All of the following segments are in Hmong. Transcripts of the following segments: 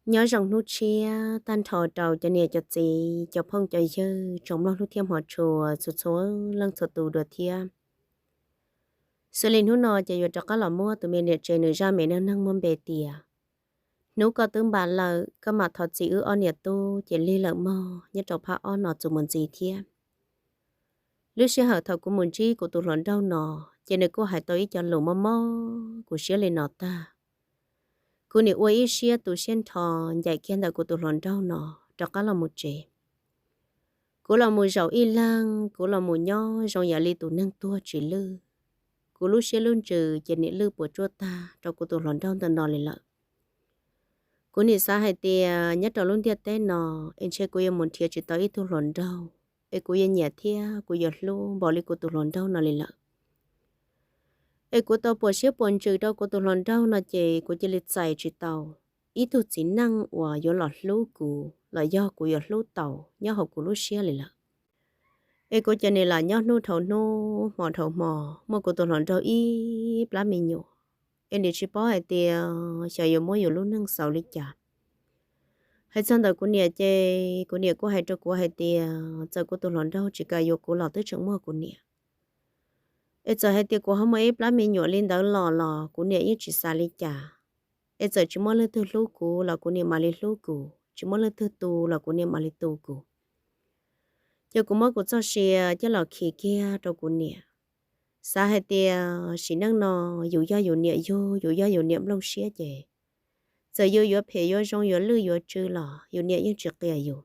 Nyob zoo hnub tshiab tag nrho rau cov niam cov txiv, cov phooj cov ywg, tsoom mloog hlub thiab hmov tshua txhua txhua leej txhua tus dua thiab. Xws li hnub no ces yuav rov qab los muab tus me niam tsev nws zaj me neej neeg muaj npe tias Hnub koj twb npam lawm, koj mam thov txim wb ob niam tub ces lig lawm mog, nyob rau phab ob no txuas mus ntxiv thiab. Lub sij hawm thaum kuv mus ntsib kuv tus hluas nraug no, ces nws kuj hais tau ib co lus mob mob kuv siab li no tag. Kuv nim ua ib siab tu siab nrho ncaim kiag ntawm kuv tus hluas nraug no rov qab los mus tsev. Kuv los mus zaum ib leeg, kuv los mus nyob zoo yam li tus neeg tuag tsis lwj. Kuv lub siab lub ntsws ces nim lwj puas tsuaj tag rau kuv tus hluas nraug ntawm no li lawm. Kuv nim xav hais tias nyob rau lub ntiaj teb no, es ntshe kuv yuav mus nrhiav tsis tau ib tug hluas nraug, es kuv yuav nyiam thiab kuv yuav hlub npaum li kuv tus hluas nraug no li lawm. Es kuv tau puas siab puas ntsws rau kuv tus hluas nraug no ces kuv cia li txais tsis tau ib tug txiv neej uas yuav los hlub kuv los yog kuv yuav hlub tau nyob hauv kuv lub siab li lawm. Es kuv ces nim lam nyob hnub dhau hnub hmo dhau hmo muaj kuv tus hluas nraug ib plab me nyuam, es nim tsis paub hais tias xyov yuav muab yus lub neej xaus li cas. Hais txog ntawm kuv niam ces kuv niam kuj hais rau kuv hais tias txawm kuv tus hluas nraug tsis kam yuav kuv los twb tseem muaj kuv niam. Es txawm hais tias kuv ho muaj ib plab me nyuam li ntawd los los kuv niam yeej tsis xav li cas. Es txawm tsis muaj leej twg hlub kuv los kuv niam mam li hlub kuv, tsis muaj leej twg tu los kuv niam mam li tu kuv. Ces kuv muab kuv txoj sia coj los khi kiag rau kuv niam. Xav hais tias sim neej no yus yog yus niam yug, yus yog yus niam nplooj siab ces txawm yus yuav phem yuav zoo yuav lwj yuav tsw los yus niam yeej tsis qias yus.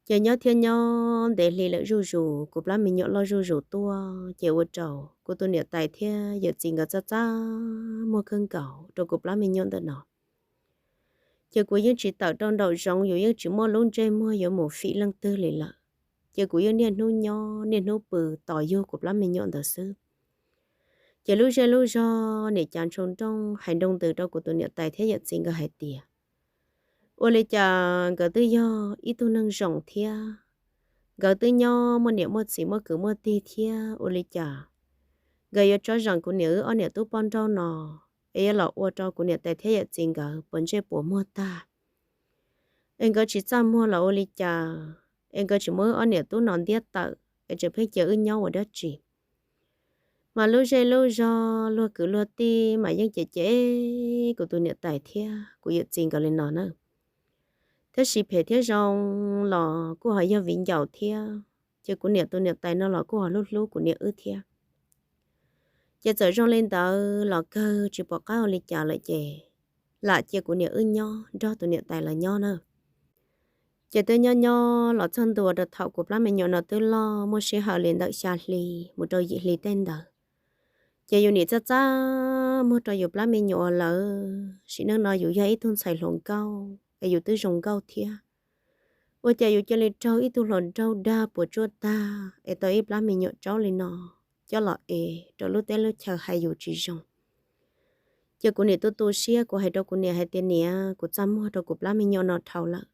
Ces nyob thiab nyob ntev hli lawm zuj zus, kuv plab me nyuam loj zuj zus tuaj, ces ua rau kuv tus niam tais thiab yawm txiv nkawd txaj txaj muag kawg nkaus rau kuv plab me nyuam ntawm no. Ces kuv yeej tsis tawm rau nraum zoov, yus yeej tsis muaj lub ntsej muag yuav mus fim leej twg li lawm. Ces kuv yeej niaj hnub nyob niaj hnub pw tos yug kuv plab me nyuam ntawd xwb. Ces lub zej lub zog nim cav ntshua nrooj hais nroo ntws rau kuv tus niam tais thiab yawm txiv nkawd hais tias ua li cas nkawd twb yog ib tug neeg zoo thiab, nkawd twb nyob muaj niam muaj txiv muaj kwv muaj tij thiab, ua li cas nkawd yuav tso zeem kuv niam wb ob niam tub poj nrauj no, es yuav los ua rau kuv niam tais thiab yawm txiv nkawd puas ntsej puas muag tag. Es nkawd tsis txaj muag los ua li cas, es nkawd tsis muab wb ob niam tub no ntiab tawm, es tseem pheej cia wb nyob ua dab tsi. Mas lub zej lub zog luag kwv luag tij mas yeej cem cem kuv tus niam tais thiab kuv yawm txiv nkawd li no na. Tab sis phem thiab zoo los kuj ho yog viv ncaus thiab, ces kuv niam tus niam tais no los kuj ho hlub hlub kuv niam wb thiab. Ces txawm zoo li ntawd los kawg tsis pom qab ua li cas lawm ces lam cia kuv niam wb nyob nrog tus niam tais lawv nyob na. Ces twb nyob nyob los txog ntua rau thaum kuv plab me nyuam no twb loj muaj sij hawm li ntawm xya hli mus rau yim hli tej ntawd, ces yus nim txaj txaj muag rau yus plab me nyuam lawm. Sim neej no yus yog ib tug ntxhais hluas nkauj es yus twb zoo nkauj thiab, ua cas yus cia li raug ib tug hluas nraug dag puas tsuaj tag es tau ib plab me nyuam tsaub li no coj los es rau lub teb lub chaw hais yus tsis zoo. Ces kuv nim tu tu siab, kuv hais rau kuv niam hais tias niam, kuv txaj muag rau kuv plab me nyuam no dhau lawm,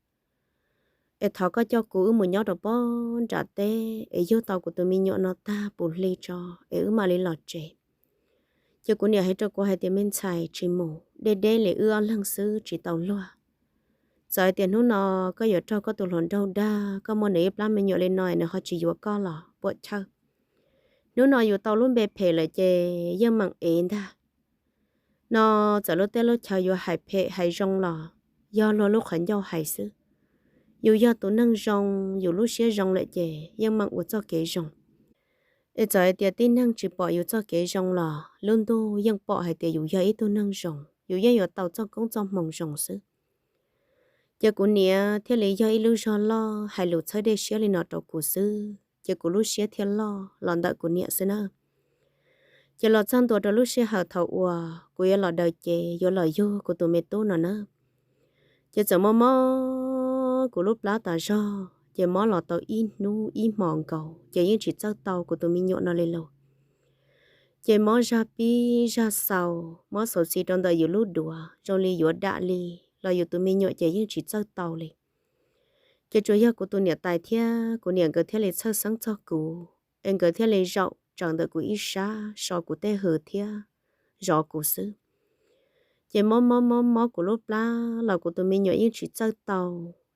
es thov koj coj kuv wb mus nyob rau pob nram teb es yug tau kuv tus me nyuam no tag puv hli tso es wb mam li los tsev. Ces kuv niam hais rau kuv hais tias me ntxhais, tsis mus, deb deb li wb ob leeg xwb tsis tau luag. Txawm hais tias hnub no koj yuav raug koj tus hluas nraug dag, koj muaj nws ib plab me nyuam li no nws ho tsis yuav koj los puam chawj. Hnub no yus tau lub npe phem lawm ces yeej meem ev ntag. No txawm lub teb lub chaw yuav hais phem hais zoo los yog luag lub qhov ncauj hais xwb. Yus yog tus neeg zoo, yus lub siab zoo lawm ces yeej meem ua txoj kev zoo. Es txawm hais tias tib neeg tsis pom yus txoj kev zoo los lub ntuj yeej pom hais tias yus yog ib tug neeg zoo, yus yeej yuav tau txoj koob txoj hmoo zoo xwb. Ces kuv niam thiaj li yog ib lub zog loj hais lus txhawb dej siab li no rau kuv xwb, ces kuv lub siab thiaj loj los ntawm kuv niam xwb na. Ces los txog ntua rau lub sij hawm thaum uas kuv yuav los daws cev yuav los yug kuv tus me tub no na, ces txawm mob mob kuv lub plab tas zog, ces mob los tau ib hnub ib hmo nkaus ces yeej tsis txawj tau kuv tus me nyuam no li lauj. Ces mob zaj pib zaj xaus, mob xauv xis rau ntawm yus lub duav zoo li yuav dam li, los yus tus me nyuam ces yeej tsis txawj tau li. Ces tsuas yog kuv tus niam tais thiab kuv niam nkawd thiaj li txhawj xeeb txog kuv, es nkawd thiaj li zaum tsaws ntawm kuv ib sab so kuv tej hws thiab zov kuv xwb. Ces mob mob mob mob kuv lub plab los kuv tus me nyuam yeej tsis txawj tau,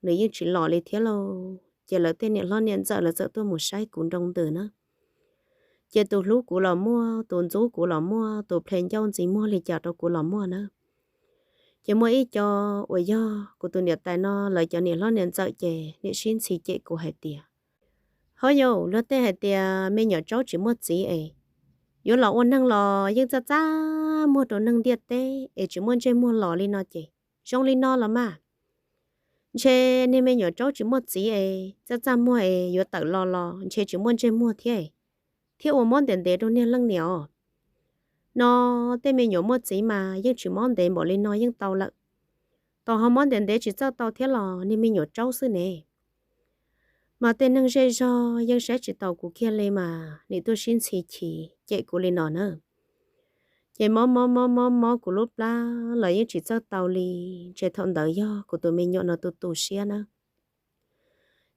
nws yeej tsis los li thiab lauj. Ces lawv tej niam hlob niam ntxawm lawv txawm tuaj mus saib kuv nroo ntws na. Ces tus hlub kuv los muaj, tus ntxub kuv los muaj, tus ple ncauj ntxiv muag li cas rau kuv los muaj na. Ces muaj ib co uas yog kuv tus niam tais no lawv cov niam hlob niam ntxawm ces niam sib ntxhi cem kuv hais tias, hov yau, luag tej hais tias me nyuam tsaub tsis muaj txiv es yuav los ua neeg los yeej txaj txaj muag rau neeg ntiaj teb es tsis muaj ntsej muag los li no ces zoo li no los mas. Ntshe niag me nyuam tsaub tsis muaj txiv es txaj txaj muag es yuav tawm los los ntshe tsis muaj ntsej muag thiab, thiab ua mob ntev ntev rau niag leej niam os. No tej me nyuam muaj txiv mas yeej tsis mob ntev npaum li no yeej tau lawm. Tos ho mob ntev ntev tsis txawj tau thiab los niag me nyuam tsaub xwb ne. Mas tej neeg zej zog yeej saib tsis taus kuv kiag li mas nim tuaj sib ntxhi chim cem kuv li no na. Ces mob mob mob mob mob kuv lub plab los yeej tsis txawj tau li. Ces thaum ntawd yog kuv tus me nyuam no tu tu siab na.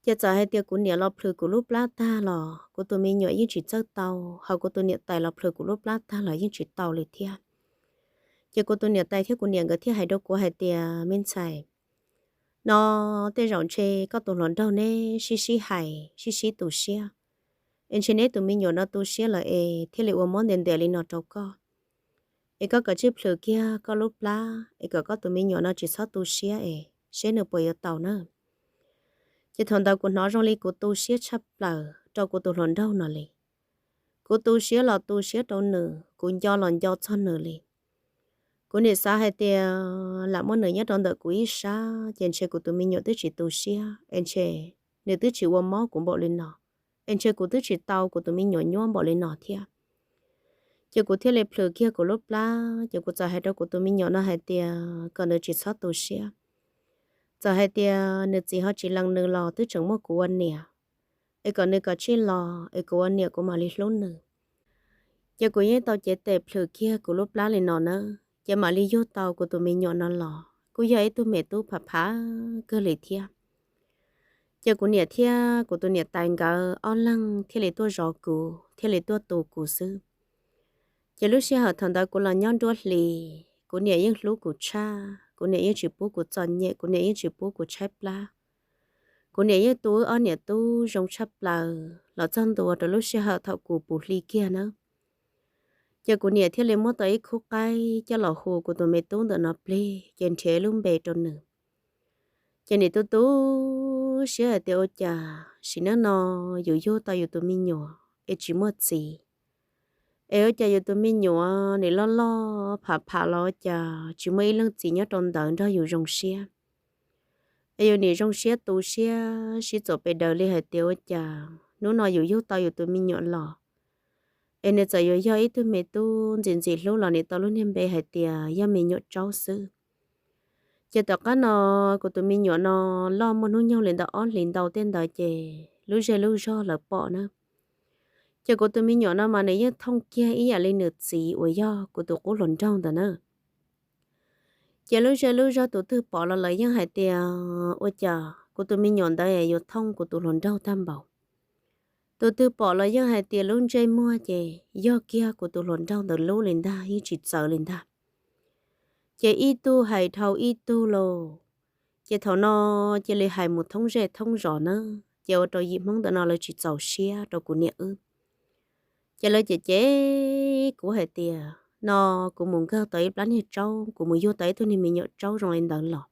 Ces txawm hais tias kuv niam los plhws kuv lub plab tag los kuv tus me nyuam yeej tsis txawj tau, ho kuv tus niam tais los plhws kuv lub plab tag los yeej tsis tau li thiab. Ces kuv tus niam tais thiab kuv niam nkawd thiaj hais rau kuv hais tias, me ntxhais, no tej zaum ntshe koj tus hluas nraug neb sib sib hais sib sib tu siab, es ntshe neb tus me nyuam no tu siab lawm es thiaj li ua mob ntias ntias li no rau koj. Es koj kav tsij plhws kiag koj lub plab es kom koj tus me nyuam no tsis txhob tu siab es seb nws puas yuav tau na. Ces thaum ntawd kuv hnov zoo li kuv tu siab tshaj plaws rau kuv tus hluas nraug no li. Kuv tu siab los tu siab rau nws, kuv nco los nco txog nws li. Kuv nim xav hais tias lam muab nws nyob rau ntawm kuv ib sab ces ntshe kuv tus me nyuam twb tsis tu siab es ntshe nws twb tsis ua mob kuv npaum li no, es ntshe kuv twb tsis tau kuv tus me nyuam nyuab npaum li no thiab. Ces kuv thiaj li plhws kiag kuv lub plab, ces kuv txawm hais rau kuv tus me nyuam no hais tias kom nws tsis txhob tu siab. Txawm hais tias nws txiv ho tsis lees nws los twb tseem muaj kuv ua niam, es kom nws kom tsij los es kuv ua niam kuv mam li hlub nws. Ces kuv yeej tau cev tes plhws kiag kuv lub plab li no na, ces mam li yug tau kuv tus me nyuam no los kuj yog ib tug me tub phav phav kawg li thiab. Ces kuv niam thiab kuv tus niam tais nkawd ob leeg thiaj li tuaj zov kuv thiaj li tuaj tu kuv xwb. Ces lub sij hawm thaum ntawd kuv los nyob nruab hlis, kuv niam yeej hlub kuv tshaj, kuv niam yeej tsis pub kuv txom nyem, kuv niam yeej tsis pub kuv tshaib plab. Kuv niam yeej tu wb ob niam tub zoo tshaj plaws los txog ntua rau lub sij hawm thaum kuv puv hli kiag na. Ces kuv niam thiaj li muab tau ib khub qaib coj los hu kuv tus me tub ntawm no plig ces nrhiav ib lub npe rau nws. Ces nim tu tu siab hais tias ua cas sim neej no yus yug tau yus tus me nyuam es tsis muaj txiv, es ua cas yus tus me nyuam nim loj loj phav phav los ua cas tsis muaj ib leej txiv nyob rau ntawd nrog yus zoo siab. Es yus nim zoo siab tu siab sib txuam pes daws li hais tias ua cas hnub no yus yug tau yus tus me nyuam los es nws txawm yuav yog ib tug me tub ntxim ntxim hlub los nim tau lub niag npe hais tias yog me nyuam tsaub xwb. Ces tom qab no kuv tus me nyuam no loj muaj hnub nyoog li ntawm ob hlis ntau tej ntawd ces lub zej lub zog lawv pom na. Ces kuv tus me nyuam no mas nws yeej thooj kiag ib yam li nws txiv uas yog kuv tus qub hluas nraug ntawd na. Ces lub zej lub zog tus twg pom los lawv yeej hais tias ua cas kuv tus me nyuam ntawd yuav thooj kuv tus hluas nraug tag npaum. Tus twg pom los yeej hais tias lub ntsej muag ces yog kiag kuv tus hluas nraug ntawd lub li ntag, yeej tsis txawv li ntag. Ces ib tug hais dhau ib tug lauj. Ces thaum no cia li hais mus thoob zej thoob zos na, ces ua rau yim Hmoob ntawm no lawv tsis txaus siab rau kuv niam wb. Ces lawv cem cem kuv hais tias no kuv mus nkag tau ib plab niag tsaub, kuv mus yug tau ib tug niag me nyuam tsaub zoo li ntawd los,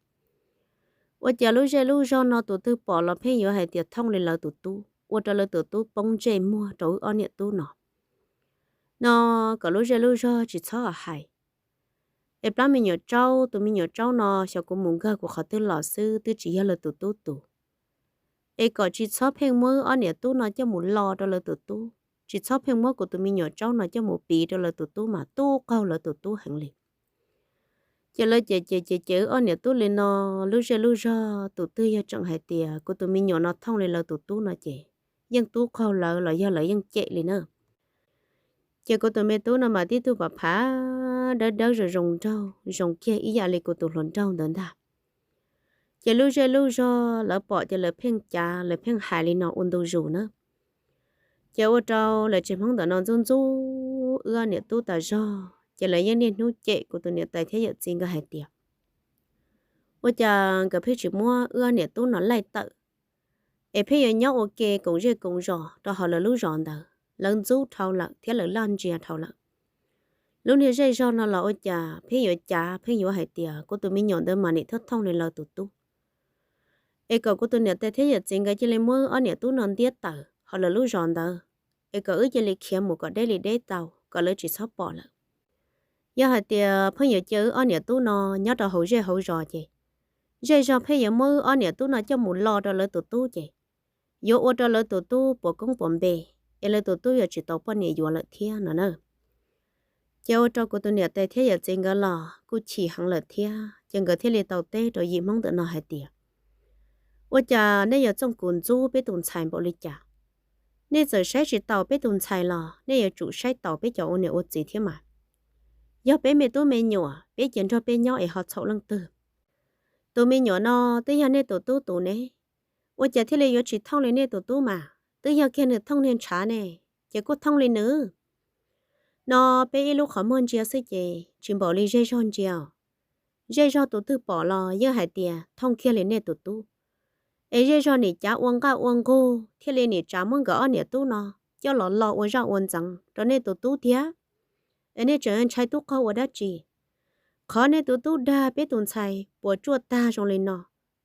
ua cas lub zej lub zog no tus twg pom los pheej yuav hais tias thooj li lawv tus tub, ua rau lawv tus tub poob ntsej muag rau wb ob niam tub no. No kom lub zej lub zog tsis txhob hais. Es plab me nyuam tsaub, tus me nyuam tsaub no xyov kuv mus nkag kuv qhov twg los xwb twb tsis yog lawv tus tub tus. Es kom tsis txhob pheej muab wb ob niam tub no coj mus lo rau lawv tus tub, tsis txhob pheej muab kuv tus me nyuam tsaub no coj mus piv rau lawv tus tub mas tub qaug lawv tus tub heev li. Ces lawv cem cem cem cem wb ob niam tub li no, lub zej lub zog tus twg yog tseem hais tias kuv tus me nyuam no thooj li lawv tus tub no ces yeej tub qaug lawv los yog lawv yeej cem li na. Ces kuv tus me tub no mas tib tug pam phav dawb dawb zoo zoo nraug zoo kiag ib yam li kuv tus hluas nraug ntawd ntag. Ces lub zej lub zog lawv pom ces lawv pheej cav lawv pheej hais li no ua ntu zus na. Ces ua rau lawv tsev Hmoob ntawm no ntxub ntxub wb ob niam tub tas zog. Ces lawv yeej niaj hnub cem kuv tus niam tais thiab yawm txiv nkawd hais tias, ua cas nkawd pheej tsis muab wb ob niam tub no laij tawm, es pheej yuav nyob ua ke koom zej koom zos rau hauv lawv lub zos ntawd, lawv ntxub dhau lawm thiab lawv laj ntsia dhau lawm. Lub niag zej zog no los ua cas pheej yuav cav pheej yuav hais tias kuv tus me nyuam ntawd mas nim thooj thooj li lawv tus tub, es kom kuv tus niam tais thiab yawm txiv nkawd cia li muab wb ob niam tub no ntiab tawm hauv lawv lub zos ntawd, es kom wb cia li khiav mus kom deb li deb tau, kom lawv tsis txhob pom lawm. Yog hais tias pheej yuav cia wb ob niam tub no nyob rau hauv zej hauv zos ces, zej zog pheej yuav muab wb ob niam tub no coj mus lo rau lawv tus tub ces, yuav ua rau lawv tus tub puas koob puas npe, es lawv tus tub yuav tsis tau poj niam yuav lawm thiab no na. Ces ua rau kuv tus niam tais thiab yawm txiv nkawd los kuj chim heev lawm thiab, ces nkawd thiaj li tau teb rau yim Hmoob ntawm no hais tias, ua cas nej yuav txooj kuv ntxub peb tus ntxhais npaum li cas? Nej txawm saib tsis taus peb tus ntxhais los nej yuav tsum saib taus peb cov ua niam ua txiv thiab mas. Yog peb me tub me nyuam peb cia nrog peb nyob es ho txhaum leej twg? Tus me nyuam no twb yog nej tus tub tus ne, ua cas thiaj li yuav tsis thooj li nej tus tub mas? Twb yog kiag nws thooj niag ntshav ne, ces kuj thooj li nws. No peb ib lub qhov muag ntsia xwb ces tsis npaum li zej zog ntsia. Zej zog tus twg pom los yeej hais tias thooj kiag li nej tus tub. Es zej zog nim cav ua nqaj ua nqug thiaj li nim tsav muab nkawd ob niam tub no coj los lo ua zaj ua ntxeev rau nej tus tub tiag. Es nej tseem ntshai tub qaug ua dab tsi? Qhov nej tus tub dag peb tus ntxhais puas tsuaj tag zoo li no,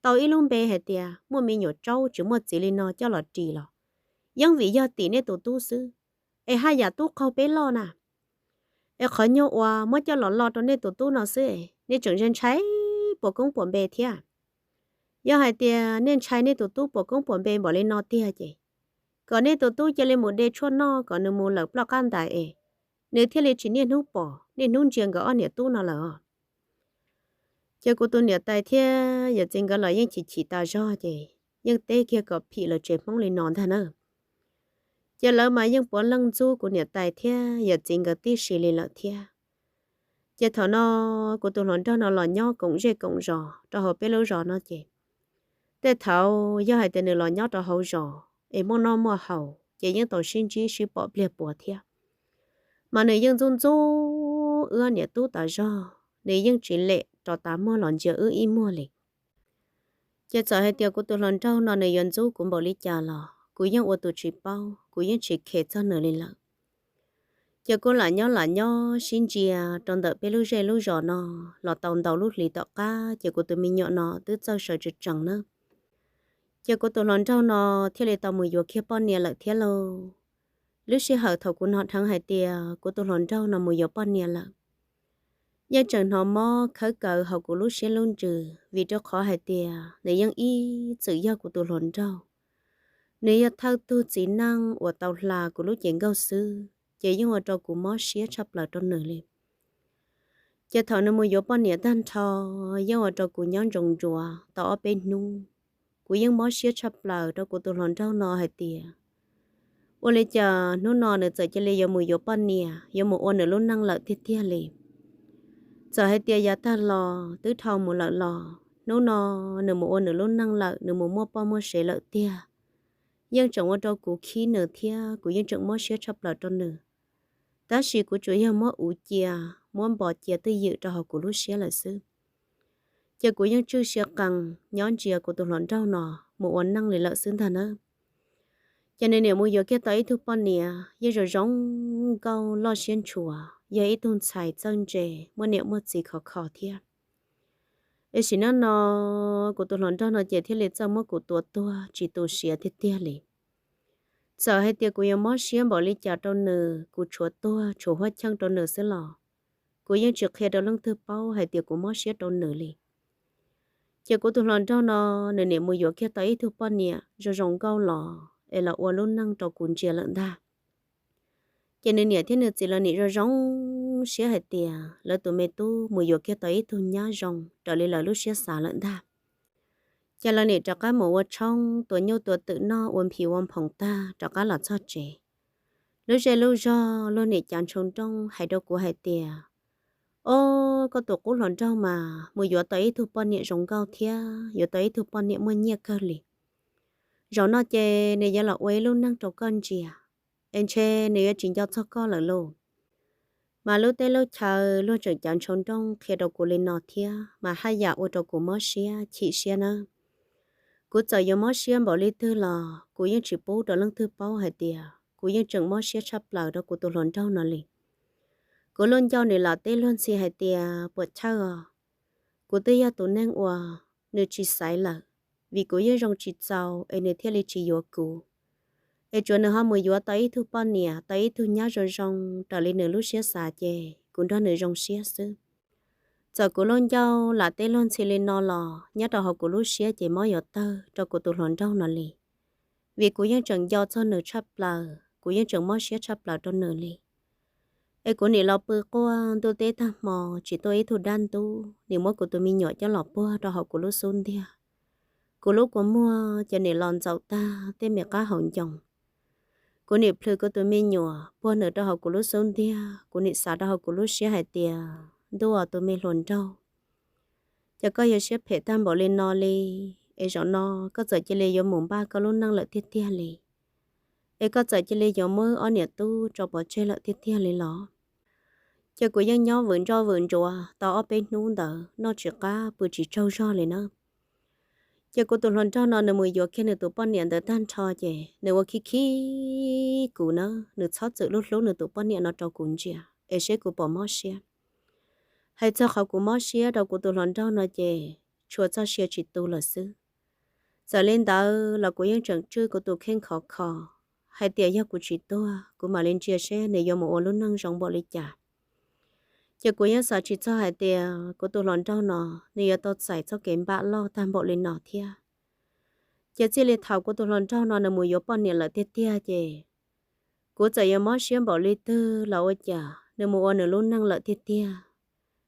tau ib lub npe hais tias muaj me nyuam tsaub tsis muaj txiv li no coj los ris los, yeej vim yog tim nej tus tub xwb, es haj yam tub qaug peb loj na. Es qhov nyuag uas muab coj los lo rau nej tus tub no xwb, nej tseem ntshai puas koob puas npe thiab. Yog hais tias nej ntshai nej tus tub puas koob puas npe npaum li no tiag ces, kom nej tus tub cia li mus de tshuaj noj kom nws mus lawm ploj qab ntais es, nws thiaj li tsis niaj hnub pom niaj hnub ntsia nkawd ob niam tub no lawm os. Ces kuv tus niam tais thiab yawm txiv nkawd los yeej chim chim tas zog ces yeej teb kiag kom phim lawv tsev Hmoob li no ntag na. Ces lawv mas yeej puav leej ntxub kuv niam tais thiab yawm txiv nkawd tib si li lawm thiab. Ces thaum no kuv tus hluas nraug no los nyob koom zej koom zos rau hauv peb lub zos no ces, tej thaum yog hais tias nws los nyob rau hauv zos es muaj noj muaj haus ces yeej tau sib ntsib sib pom pliag puas thiab. Mas nws yeej ntxub ntxub wb niam tub tas zog, nws yeej tsis lem rov tav muag los ntsia wb ib muag li. Ces txawm hais tias kuv tus hluas nraug no nws yuav ntxub kuv npaum li cas los kuv yeej ua tus tsis paub, kuv yeej tsis khes txog nws li lawm. Ces kuj lam nyob lam nyob sib ntsia rau ntawm peb lub zej lub zos no los tau ntau lub hlis tom qab ces kuv tus me nyuam no twb txawj sawv tsees tsees na. Ces kuv tus hluas nraug no thiaj li tau mus yuav kiag poj niam lawm thiab lauj. Lub sij hawm thaum kuv hnov dheev hais tias kuv tus hluas nraug no mus yuav poj niam lawm, yeej tseem hnov mob khawb kawv hauv kuv lub siab lub ntsws vim rau qhov hais tias nws yeej ib txwm yog kuv tus hluas nraug. Nws yog thawj tug txiv neej uas tau hla kuv lub cev nkauj xwb, ces yeej ua rau kuv mob siab tshaj plaws rau nws li. Ces thaum nws mus yuav poj niam tag nrho, yeej ua rau kuv nyob ntsoov ntsuav tau ob peb hnub. Kuv yeej mob siab tshaj plaws rau kuv tus hluas nraug no hais tias, ua li cas hnub no nws txawm cia li yuav mus yuav poj niam, yuav mus ua nws lub neej lawm tiag tiag li. Txawm hais tias yav tag los twb dhau mus lawm los hnub no nws mus ua nws lub neej lawm, nws mus muaj poj muaj sev lawm tiag. Yeej tseem ua rau kuv khib nws thiab kuv yeej tseem mob siab tshaj plaws rau nws. Tab sis kuv tsuas yog muab uv cia, muab npo cia twj ywm rau hauv kuv lub siab lawm xwb. Ces kuv yeej tswj siab qees nyob ntsia kuv tus hluas nraug no mus ua neej li lawm xwb ntag na. Ces nws niam mus yuav kiag tau ib tug poj niam yeej zoo zoo nkauj loj siab ntshua, yog ib tug ntxhais txawj ntse, muaj niam muaj txiv khov kho thiab. Es sim neej no kuv tus hluas nraug no ces thiaj li txawj muab kuv tua tuag tsis tu siav tiag tiag li. Txawm hais tias kuv yuav mob siab npaum li cas rau nws, kuv tshuav tuag tshuav huab cheej rau nws xwb los kuv yeej tsis qhia rau leej twg paub hais tias kuv mob siab rau nws li. Ces kuv tus hluas nraug no, nws niam mus yuav kiag tau ib tug poj niam zoo zoo nkauj los es los ua lub neej rau kuv ntsia lawm ntag. Ces nws niam thiab nws txiv los nim zoo zoo siab hais tias lawv tus me tub mus yuav kiag tau ib tug nyab zoo raws li lawv lub siab xav lawm ntag. Ces lawv nim rov qab mus ua tshoob tua nyuj tua twm noj ua nphis ua nphoov tag rov qab los txog tsev. Lub zej lub zog luag nim cav ntshoo nrooj hais rau kuv hais tias, o, koj tus qub hluas nraug mas mus yuav tau ib tug poj niam zoo nkauj thiab yuav tau ib tug poj niam muaj nyiaj kawg li. Zaum no ces nws yuav los ua ib lub neej rau koj ntsia, es ntshe nws yuav tsis nco txog koj lawm lauj. Mas lub teb lub chaw luag tseem cav ntshaus nrooj qhia rau kuv li no thiab mas haj yam ua rau kuv mob siab chim siab nawb. Kuv txawm yuav mob siab npaum li twg los kuv yeej tsis pub rau leej twg paub hais tias kuv yeej tseem mob siab tshaj plaws rau kuv tus hluas nraug no li. Kuv lub ncauj nws lam teb luag ntxhi hais tias puas chawj os, kuv twb yog tus neeg uas nws tsis xaiv lawm, vim kuv yeej zoo tsis txaus es nws thiaj li tsis yuav kuv. Es tsuas nws ho mus yuav tau ib tug poj niam tau ib tug nyab zoo zoo raws li nws lub siab xav ces kuv nrog nws zoo siab xwb. Txawm kuv lub ncauj lam teb luag ntxhi li no los nyob rau hauv kuv lub siab ces mob yuav tawg rau kuv tus hluas nraug no li. Vim kuv yeej tseem nco txog nws tshaj plaws, kuv yeej tseem mob siab tshaj plaws rau nws li. Es kuv nim los pw quaj ntuj teb tag hmo tsis tuaj ib tug dab ntub, nim muab kuv tus me nyuam coj los puag rau hauv kuv lub xub ntiag. Kuv lub kua muag ces nim los ntxaum tag tej me qab hauv ncoo. Kuv nim plhws kuv tus me nyuam puag nws rau hauv kuv lub xub ntiag, kuv nim xav rau hauv kuv lub siab hais tias ntuj aw tus me hluas nraug, ces koj yog siab phem tag npaum li no li, es zaum no koj txawm cia li yuav mus npaj koj lub neej lawm tiag tiag li, es koj txawm cia li yuav muab ob niam tub tso pov tseg lawm tiag tiag li los. Ces kuv yeej nyob vwm ntsoj vwm ntsuav tau ob peb hnub ntawd noj tsis qab pw tsis tsaug zog li na. Ces kuv tus hluas nraug no nws mus yuav kiag nws tus poj niam ntawd tag nrho ces nws ua khib khib kuv na, nws txhob txwm hlub hlub nws tus poj niam no rau kuv ntsia es seb kuv puas mob siab. Hais txog qhov kuv mob siab rau kuv tus hluas nraug no ces tshua txoj sia tsis tu lawm xwb. Txawm li ntawd los kuv yeej tseem tswj kuv tus kheej khov kho hais tias yog kuv tsis tuag kuv mam li ntsia seb nws yuav mus ua lub neej zoo npaum li cas. Ces kuv yeej xav tsis txog hais tias kuv tus hluas nraug no nws yuav tau txais txoj kev npam loj tag npaum li no thiab. Ces txij li thaum kuv tus hluas nraug no nws mus yuav poj niam lawm tiag tiag ces kuv txawm yuav mob siab npaum li twg los ua cas nws mus ua nws lub neej lawm tiag tiag.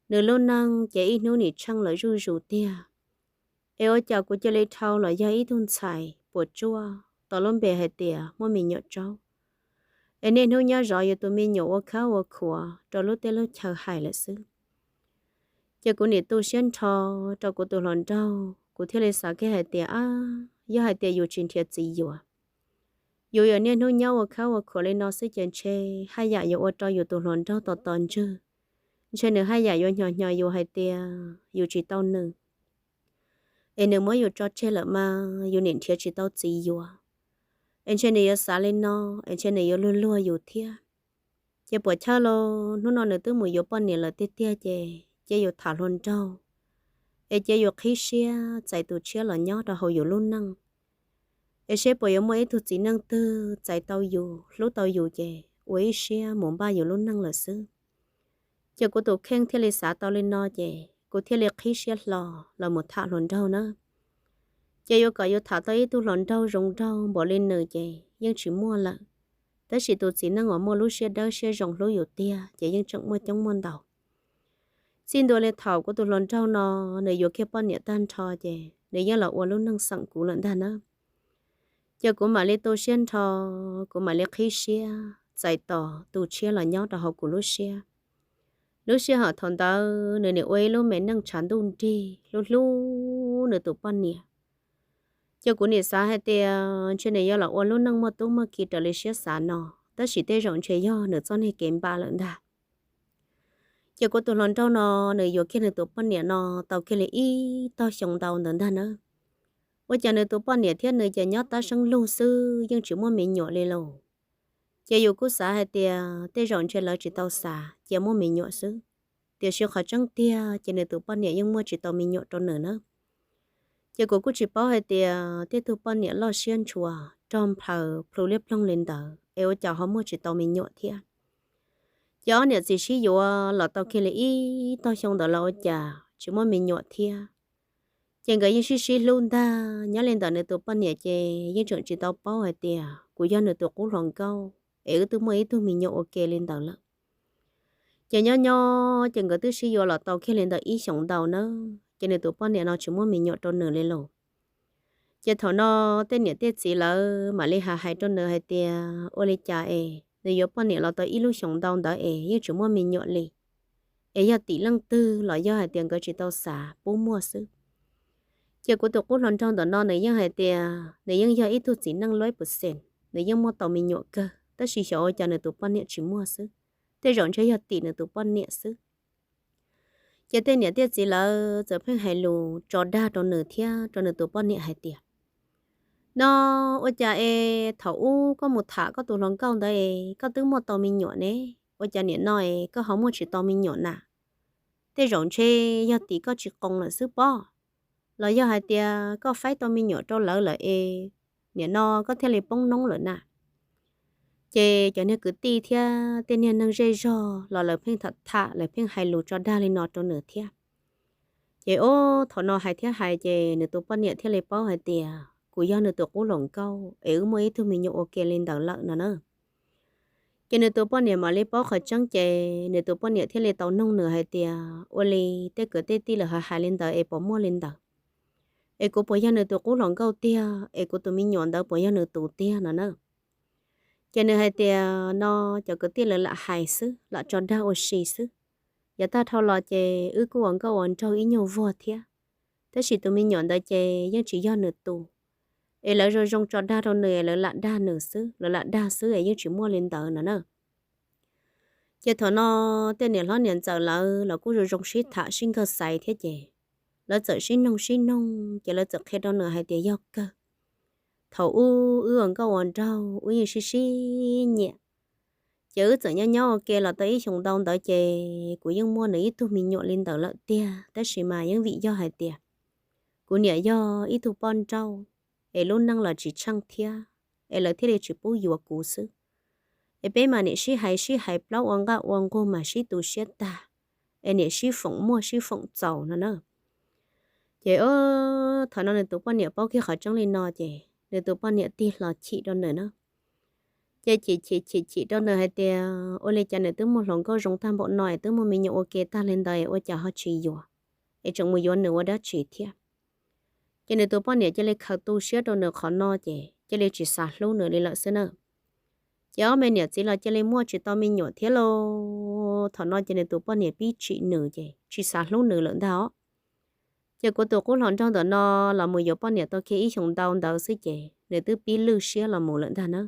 Nws lub neej ces ib hnub nim tsheej lawm zuj zus tiag. Es ua cas kuv cia li dhau los yog ib tug ntxhais puas tsuaj tau lub npe hais tias muaj me nyuam tsaub, es niaj hnub nyob zov yus tus me nyuam ua khab ua khuav rau lub teb lub chaw hais lawm xwb. Ces kuv nim tu siab nrho rau kuv tus hluas nraug, kuv thiaj li xav kiag hais tias ab, yog hais tias yus tsis nrhiav txiv yuav, yus yuav niaj hnub nyob ua khab ua khuav li no xwb ces ntshe haj yam yuav ua rau yus tus hluas nraug tos tos ntswg. Ntshe nws haj yam yuav hnyo hnyo yus hais tias yus tsis tau nws, es nws muab yus tso tseg lawm mas yus nim nrhiav tsis tau txiv yuav, es ntshe nws yuav xav li no, es ntshe nws yuav luag luag yus thiab. Ces puas chawj los hnub no nws twb mus yuav poj niam lawm tiag tiag ces cia yus tham hluas nraug, es cia yus qhib siab txais tus tshiab los nyob rau hauv yus lub neej, es seb puas yuav muaj ib tug txiv neej twg txais tau yus hlub tau yus ces ua ib siab mus npaj yus lub neej lawm xwb. Ces kuv tus kheej thiaj li xav tau li no ces kuv thiaj li qhib siab hlo los mus tham hluas nraug na. Ces yuav kom yus tham tau ib tug hluas nraug zoo nraug npaum li nws ces yeej tsis muaj lawm, tab sis tus txiv neej uas muaj lub siab dawb siab zoo hlub yus tiag ces yeej tseem muaj coob muaj ntau. Txij ntua li thaum kuv tus hluas nraug no nws yuav kiag poj niam tag nrho ces nws yeej los ua lub neej xeem kuv lawm ntag na. Ces kuv mam li tu siab nrho, kuv mam li qhib siab txais tos tus tshiab los nyob rau hauv kuv lub siab. Lub sij hawm thaum ntawd nws nim ua ib lub me neej tshav ntuj nrig hlub hlub nws tus poj niam. Ces kuv nim xav hais tias ntshe nws yuav los ua lub neej muaj tub muaj ki raws li siab xav no, tab sis tej zaum ntshe yog nws txoj niag kev npam lawm ntag. Ces kuv tus hluas nraug no nws yuav kiag nws tus poj niam no tau kiag li ib tog xyoo ntau ntawd ntag na. Ua cas nws tus poj niam thiab nws ces nyob tab seeb lug xwb yeej tsis muaj me nyuam li lauj. Ces yus kuj xav hais tias tej zaum ntshe lawv tsis tau xav cia muaj me nyuam xwb, tiam sis qhov tseeb tiag ces nws tus poj niam yeej muaj tsis tau me nyuam rau nws na. Ces kuv kuj tsis paub hais tias tej tug poj niam loj siab ntshua rog nphaws plhu liab ploog li ntawd es ua cas ho muaj tsis tau me nyuam thiab. Ces ob niam txiv sib yuav los tau kiag li ib tog xyoo ntawd los ua cas tsis muaj me nyuam thiab. Ces nkawd yeej sib sib hlub ntag, nyob li ntawd nws tus poj niam ces yeej tseem tsis tau paub hais tias kuv yog nws tus qub hluas nkauj es wb twb muaj ib tug me nyuam ua ke li ntawd lawm. Ces nyob nyob ces nkawd twb sib yuav los tau kiag li ntawd ib xyoos ntau na, ces nws tus poj niam no tsis muaj me nyuam rau nws li lauj. Ces thaum no tej niam tej txiv lawv mam li hais hais rau nws hais tias ua li cas es nws yuav poj niam los tau ib lub xyoos ntau ntawd es yeej tsis muaj me nyuam li, es yog tim leej twg los yog hais tias nkawd tsis tau xav pub muaj xwb. Ces kuv tus qub hluas nraug ntawm no nws yeej hais tias nws yeej yog ib tug txiv neej lawv pus xees, nws yeej muaj tau me nyuam kawg, tab sis xyov ua cas nws tus poj niam tsis muaj xwb. tej zaum ntshe yog tim nws tus poj niam xwb. Ces tej niam tej txiv lawv txawm pheej hais lus tso dag rau nws thiab rau nws tus poj niam hais tias, no, ua cas es thaum ub koj mus tham koj tus hluas nkauj ntawd es koj twb muaj tau me nyuam ne, ua cas nim no es koj ho muaj tsis tau me nyuam na? Tej zaum ntshe yog tim koj tsis qoos lawm xwb pob, los yog hais tias koj faib tau me nyuam rau lawv lawm es nim no koj thiaj li poob noob lawm na. Ces cov niag kwv tij thiab tej niag neeg zej zog los lawv pheej tham tham, lawv pheej hais lus tso dag li no rau nws thiab. Ces ob thaum no hais thiab hais ces nws tus poj niam thiaj li paub hais tias kuv yog nws tus qub hluas nkauj es wb muaj ib tug me nyuam ua ke li ntawd lawm no na. Ces nws tus poj niam mam li paub qhov tseeb ces nws tus poj niam thiaj li tau noog nws hais tias, ua li tej kwv tej tij lawv hais hais li ntawd es puas muaj li ntawd? Es kuv puas yog nws tus qub hluas nkauj tiag? Es kuv tus me nyuam ntawd puas yog nws tus tiag no na? Ces nws hais tias, no, cov kwv tij lawv lam hais xwb, lam tso dag ua si xwb. Yav tag dhau los ces wb kuj ua nkauj ua nraug ib nyuag vuag thiab, tab sis tus me nyuam ntawd ces yeej tsis yog nws tus. Es lawv zoo zoo tso dag rau nws, lawv lam dag nws xwb, lawv lam dag xwb es yeej tsis muaj li ntawd no na. Ces thaum no tej niam hlob niam ntxawm lawv los kuj zoo zoo sib tham sib nkag xaiv thiab ces lawv txawm sib noog sib noog ces lawv txawm qhia rau nws hais tias yog kawg, thaum ub wb ua nkauj ua nraug wb yeej sib sib nyiam, ces wb txawm nyob nyob ua ke los tau ib xyoos ntau ntawd ces kuv yeej muaj nws ib tug me nyuam li ntawd lawm tiag, tab sis mas yeej vim yog hais tias kuv niam yog ib tug poj nrauj es lub neej los tsis tsheej thiab, es lawv thiaj li tsis pub yuav kuv xwb. Es peb mas niam sib hais sib hais plaub ua nqaj ua nqug mas sib tu siab tag, es niam sib foom muaj sib foom txaus no na. Ces thaum no nws tus poj niam paub kiag qhov tseeb li no ces nws tus poj niam tig hlo chim rau nws na. Ces chim chim chim chim rau nws hais tias ua li cas nws twb muaj hluas nkauj zoo tag npaum no es twb muaj me nyuam ua ke tag li ntawd es ua cas ho tsis yuav, es tseem mus yuav nws ua dab tsi thiab. Ces nws tus poj niam cia li khaws tu siab rau nws qhov no ces cia li tsis xav hlub nws li lawm xwb na. Ces ob me niam txiv los cia li muaj tsis tau me nyuam thiab lauj. Thaum no ces nws tus poj niam pib tsim nws ces tsis xav hlub nws lawm ntag os. Ces kuv tus qub hluas nraug ntawm no los mus yuav poj niam tau kiag ib xyoos ntau ntawd xwb ces nws twb pib lwj siab los mus lawm ntag na.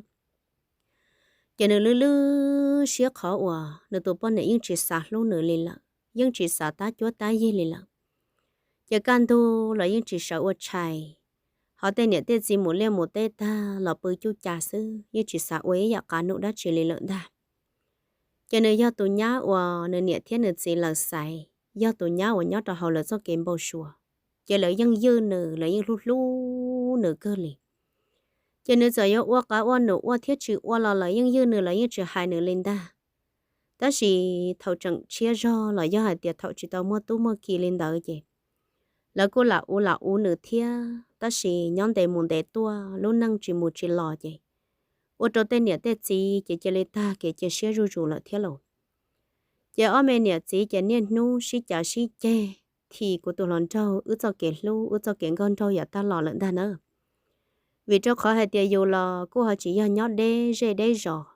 Ces nws lwj lwj siab qhov uas nws tus poj niam yeej tsis xav hlub nws li lawm, yeej tsis xav tab cuab tab yig li lawm. Ces kaj ntug los yeej tsis sawv ua tshais, hos tej niam tej txiv mus liaj mus teb tag los pw cuj cas xwb, yeej tsis xav ua ib yam qab num dab tsi li lawm ntag. Ces nws yog tus nyab uas nws niam thiab nws txiv lawv xaiv, yog tus nyab uas nyob rau hauv lawv txoj kev npau suav, ces lawv yeej ywj nws, lawv yeej hlub hlub nws kawg li. Ces nws txawm yuav ua qab ua num ua thiab tsis ua los lawv yeej ywj nws, lawv yeej tsis hais nws li ntag. Tab sis thaum tseem tshiab zog los yog hais tias thaum tsis tau muaj tub muaj ki li ntawd ces lawv kuj lam ua lam ua nws thiab, tab sis nyob ntev mus ntev tuaj lub neej tsis mus tsis los ces ua rau tej niam tej txiv ces cia li tag kev cia siab zuj zus lawm thiab lauj. Ces ob me niam txiv ces niaj hnub sib cav sib ceg, thim kuv tus hluas nraug wb txoj kev hlub wb txoj kev nkauj nraug yav tag los lawm ntag na. Vim rau qhov hais tias yus los kuj ho tsis yog nyob deb zej deb zos,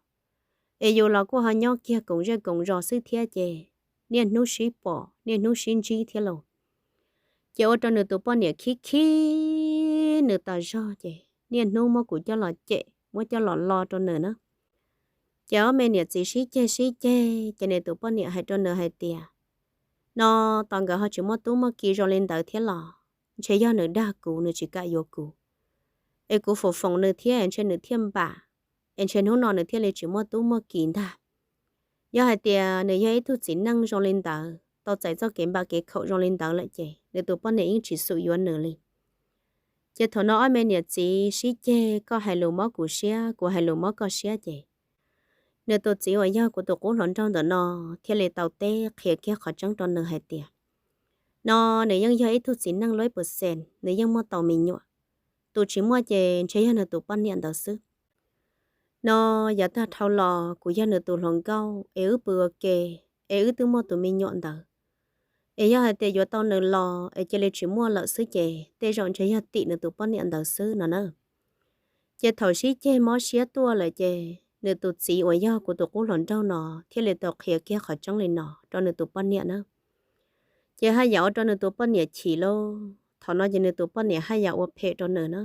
es yus los kuj ho nyob kiag koom zej koom zos xwb thiab ces niaj hnub sib pom niaj hnub sib ntsib thiab lauj. Ces ua rau nws tus poj niam khib khib nws tas zog ces niaj hnub muab kuv coj los cem muab coj los lo rau nws na. Ces ob me niam txiv sib ceg sib ceg ces nws tus poj niam hais rau nws hais tias, no, tos nkawd ho tsis muaj tub muaj ki zoo li ntawd thiab los ntshe yog nws dag kuv, nws tsis kam yuav kuv, es kuv foom foom nws thiab ntshe nws thiaj npam, es ntshe hnub no nws thiaj li tsis muaj tub muaj ki ntag. Yog hais tias nws yog ib tug txiv neej zoo li ntawd, tau txais txoj kev npam kev khaum zoo li ntawd lawm ces nws tus poj niam yeej tsis xum yuav nws li. Ces thaum no ob me niam txiv sib ceg, koj hais lus mob kuv siab, kuv hais lus mob koj siab ces nws tus txiv uas yog kuv tus qub hluas nraug ntawm no thiaj li tau teb qhia kiag qhov tseeb rau nws hais tias, no, nws yeej yog ib tug txiv neej lub percent, nws yeej muaj tau me nyuam. Tus tsis muaj ces ntshe yog nws tus poj niam ntawd xwb. No, yav tag dhau los kuv yog nws tus hluas nkauj es wb pw ua ke, es wb twb muaj tus me nyuam ntawd. Es yog hais tias yuav tau nws los es cia li tsis muaj lawm xwb ces tej zaum ntshe yog tim nws tus poj niam ntawd xwb no na. Ces thaum sib ceg mob siab tuaj lawm ces nws tus txiv uas yog kuv tus qub hluas nraug no thiaj li tau qhia kiag qhov tseeb li no rau nws tus poj niam na. Ces haj yam ua rau nws tus poj niam chim lauj. Thaum no ces nws tus poj niam haj yam ua phem rau nws na.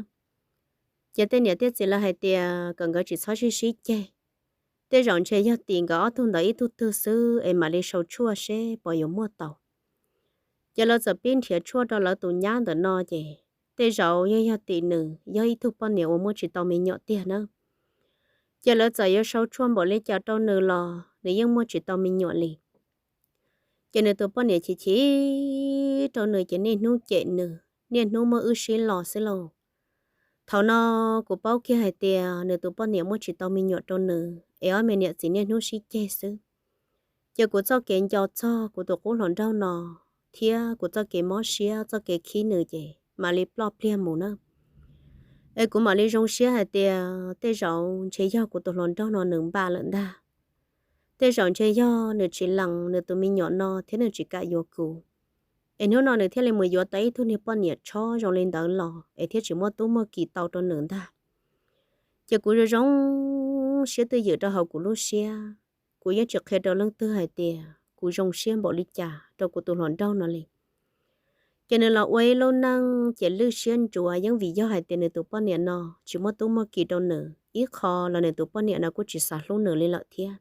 Ces tej niam tej txiv lawv hais tias kom nkawd tsis txhob sib sib ceg, tej zaum ntshe yog tim nkawd ob tug ntawd ib tug twg xwb es mam li sau tshuaj seb puas yuav muaj tau. Ces lawv txawm pib nrhiav tshuaj rau lawv tus nyab ntawm no ces tej zaum yeej yog tim nws yog ib tug poj niam uas muaj tsis tau me nyuam tiag na. Ces lawv txawm yuav sau tshuaj npaum li cas rau nws los nws yeej muaj tsis tau me nyuam li. Ces nws tus poj niam chim chim rau nws ces niaj hnub cem nws, niaj hnub muab wb sib los xwb lauj. Thaum no kuv paub kiag hais tias nws tus poj niam muaj tsis tau me nyuam rau nws es ob me niam txiv niaj hnub sib ceg xwb. Ces kuv txoj kev nco txog kuv tus qub hluas nraug no thiab kuv txoj kev mob siab txoj kev khib nws ces mam li ploj pliag mus na. Es kuv mam li zoo siab hais tias tej zaum ntshe yog kuv tus hluas nraug no nws npam lawm ntag. Tej zaum ntshe yog nws tsis lees nws tus me nyuam no thiab nws tsis kam yuav kuv, es hnub no nws thiaj li mus yuav tau ib tug niag poj niam tshob zoo li ntawd los es thiaj tsis muaj tub muaj ki tau rau nws ntag. Ces kuv zoo zoo siab twj ywm rau hauv kuv lub siab, kuv yeej tsis qhia rau leej twg hais tias kuv zoo siab npaum li cas rau kuv tus hluas nraug no li. Ces nws los ua ib lub neej ces lwj siab ntsuav yeej vim yog hais tias nws tus poj niam no tsis muaj tub muaj ki rau nws ib qho los nws tus poj niam no kuj tsis xav hlub nws li lawm thiab.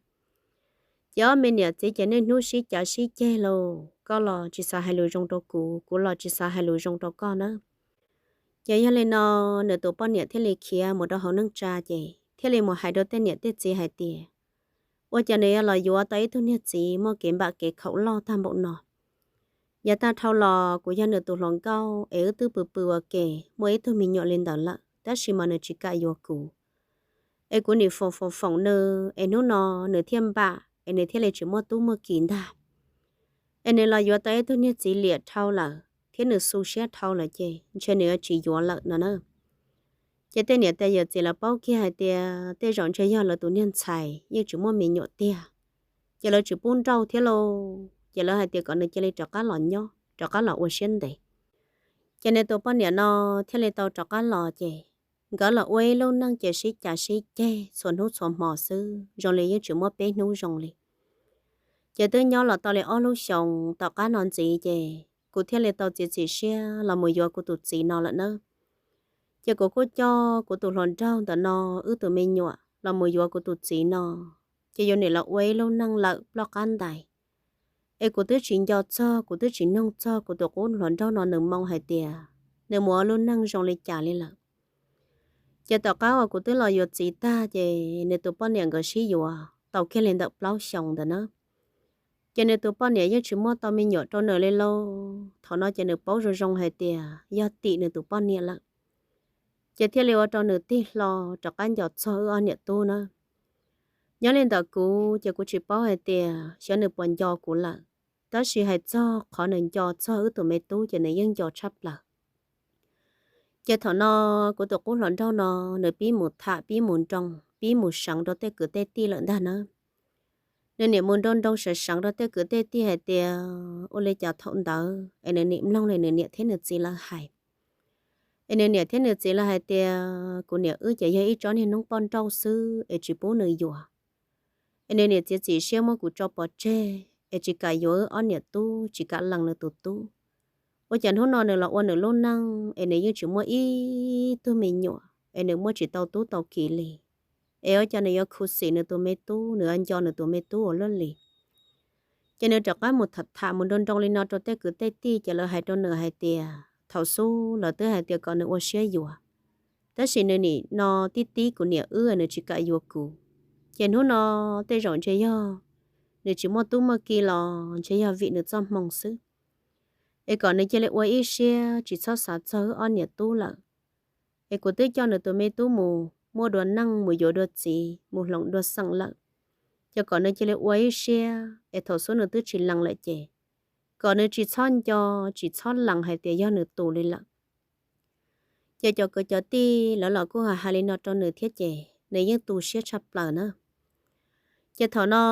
Ces ob me niam txiv ces niaj hnub sib cav sib ceg lauj, koj los tsis xav hais lus zoo rau kuv, kuv los tsis xav hais lus zoo rau koj nawb. Ces yog li no nws tus poj niam thiaj li khiav mus rau hauv neej tsa ces thiaj li mus hais rau tej niam tej txiv hais tias, ua cas nws yuav los yuav tau ib tug niag txiv muaj kev npam kev khaum loj tag npaum no. Yav tag dhau los kuv yog nws tus hluas nkauj es wb twb pw pw ua ke muaj ib tug me nyuam li ntawd lawm tab sis mas nws tsis kam yuav kuv. Es kuv nim foom foom foom nws es hnub no nws thiaj npam es nws thiaj li tsis muaj tub muaj ki ntag. Es nws los yuav tau ib tug niag txiv liam dhau lawm thiab nws xu siab dhau lawm ces ntshe nws yuav tsis yuav lawm no na. Ces tej niam tais yawm txiv lawv paub kiag hais tias tej zaum ntshe yog lawv tus niag ntxhais yeej tsis muaj me nyuam tiag, ces lawv tsis pub nrauj thiab lauj. Ces lawv hais tias kom nws cia li rov qab los nyob, rov qab los ua siab ntev. Ces nws tus poj niam no thiaj li tau rov qab los ces nkawd los ua ib lub neej ces sib cav sib ceg txhua hnub txhua hmo xwb, zoo li yeej tsis muaj peb hnub zoo li. Ces twb nyob los tau li ob lub xyoos tom qab no ntxiv ces kuv thiaj li tau txiav txim siab los mus yuav kuv tus txiv no lawm nawb. Ces kuv kuj coj kuv tus hluas nraug ntawm no wb tus me nyuam los mus yuav kuv tus txiv no, ces yuav nim los ua ib lub neej lawm ploj qab ntais. Es kuv twb tsis nco txog, kuv twb tsis noog txog kuv tus qub hluas nraug no nws moo hais tias nws mus ua lub neej zoo li cas li lawm. Ces tom qab uas kuv twb los yuav txiv tag ces nws tus poj niam nkawd sib yuav tau kiag li ntawm plaub xyoos ntawd na. Ces nws tus poj niam yeej tsis muaj tau me nyuam rau nws li lauj. Thaum no ces nws paub zoo zoo hais tias yog tim nws tus poj niam lawm, ces thiaj li ua rau nws tig hlo rov qab nco txog wb ob niam tub na. Nyob li ntawm kuv ces kuv tsis paub hais tias xyov nws puas nco kuv lawm, tab sis hais txog qhov nws nco txog wb tus me tub ces nws yeej nco tshaj plaws. Ces thaum no kuv tus qub hluas nraug no nws pib mus tham, pib mus nroo, pib mus seev rau tej kwv tej tij lawm ntag na. Nws niam mus nroo nroo seev seev rau tej kwv tej tij hais tias ua li cas thaum ntawd es nws nim mloog li nws niam thiab nws txiv lawv hais. Es nws niam thiab nws txiv lawv hais tias kuv niam wb ces yog ib tsob niag noob poj nrauj xwb es tsis pub nws yuav, es nws niam txiav txim siab muab kuv tso pov tseg es tsis kam yuav wb ob niam tub, tsis kam lees nws tus tub. Ua cas hnub no nws los ua nws lub neej es nws yeej tsis muaj ib tug me nyuam, es nws muaj tsis tau tub tau ki li, es ua cas nws yuav khuv xim nws tus me tub, nws yuav nco nws tus me tub ua luaj li. Ces nws rov qab mus tham tham mus nroo nroo li no rau tej kwv tej tij ces lawv hais rau nws hais tias thaum xub lawv twb hais tias kom nws ua siab yuav, tab sis nws nim no tib tib kuv niam wb nws tsis kam yuav kuv. Ces hnub no tej zaum ntshe yog nws tsis muaj tub muaj ki los ntshe yog vim nws txoj hmoo xwb. Es kom nws cia li ua ib siab tsis txhob xav txog wb ob niam tub lawm. Es kuv twb coj nws tus me tub mus muaj dua neej, mus yuav dua txiv, mus hloov dua xeem lawm. Ces kom nws cia li ua ib siab, es thaum xub nws twb tsis lees lawm ces kom nws tsis txhob nco, tsis txhob lees hais tias yog nws tus li lawm. Ces cov kwv cov tij lawv los kuj hais hais li no rau nws thiab ces nws yeej tu siab tshaj plaws na. Ces thaum no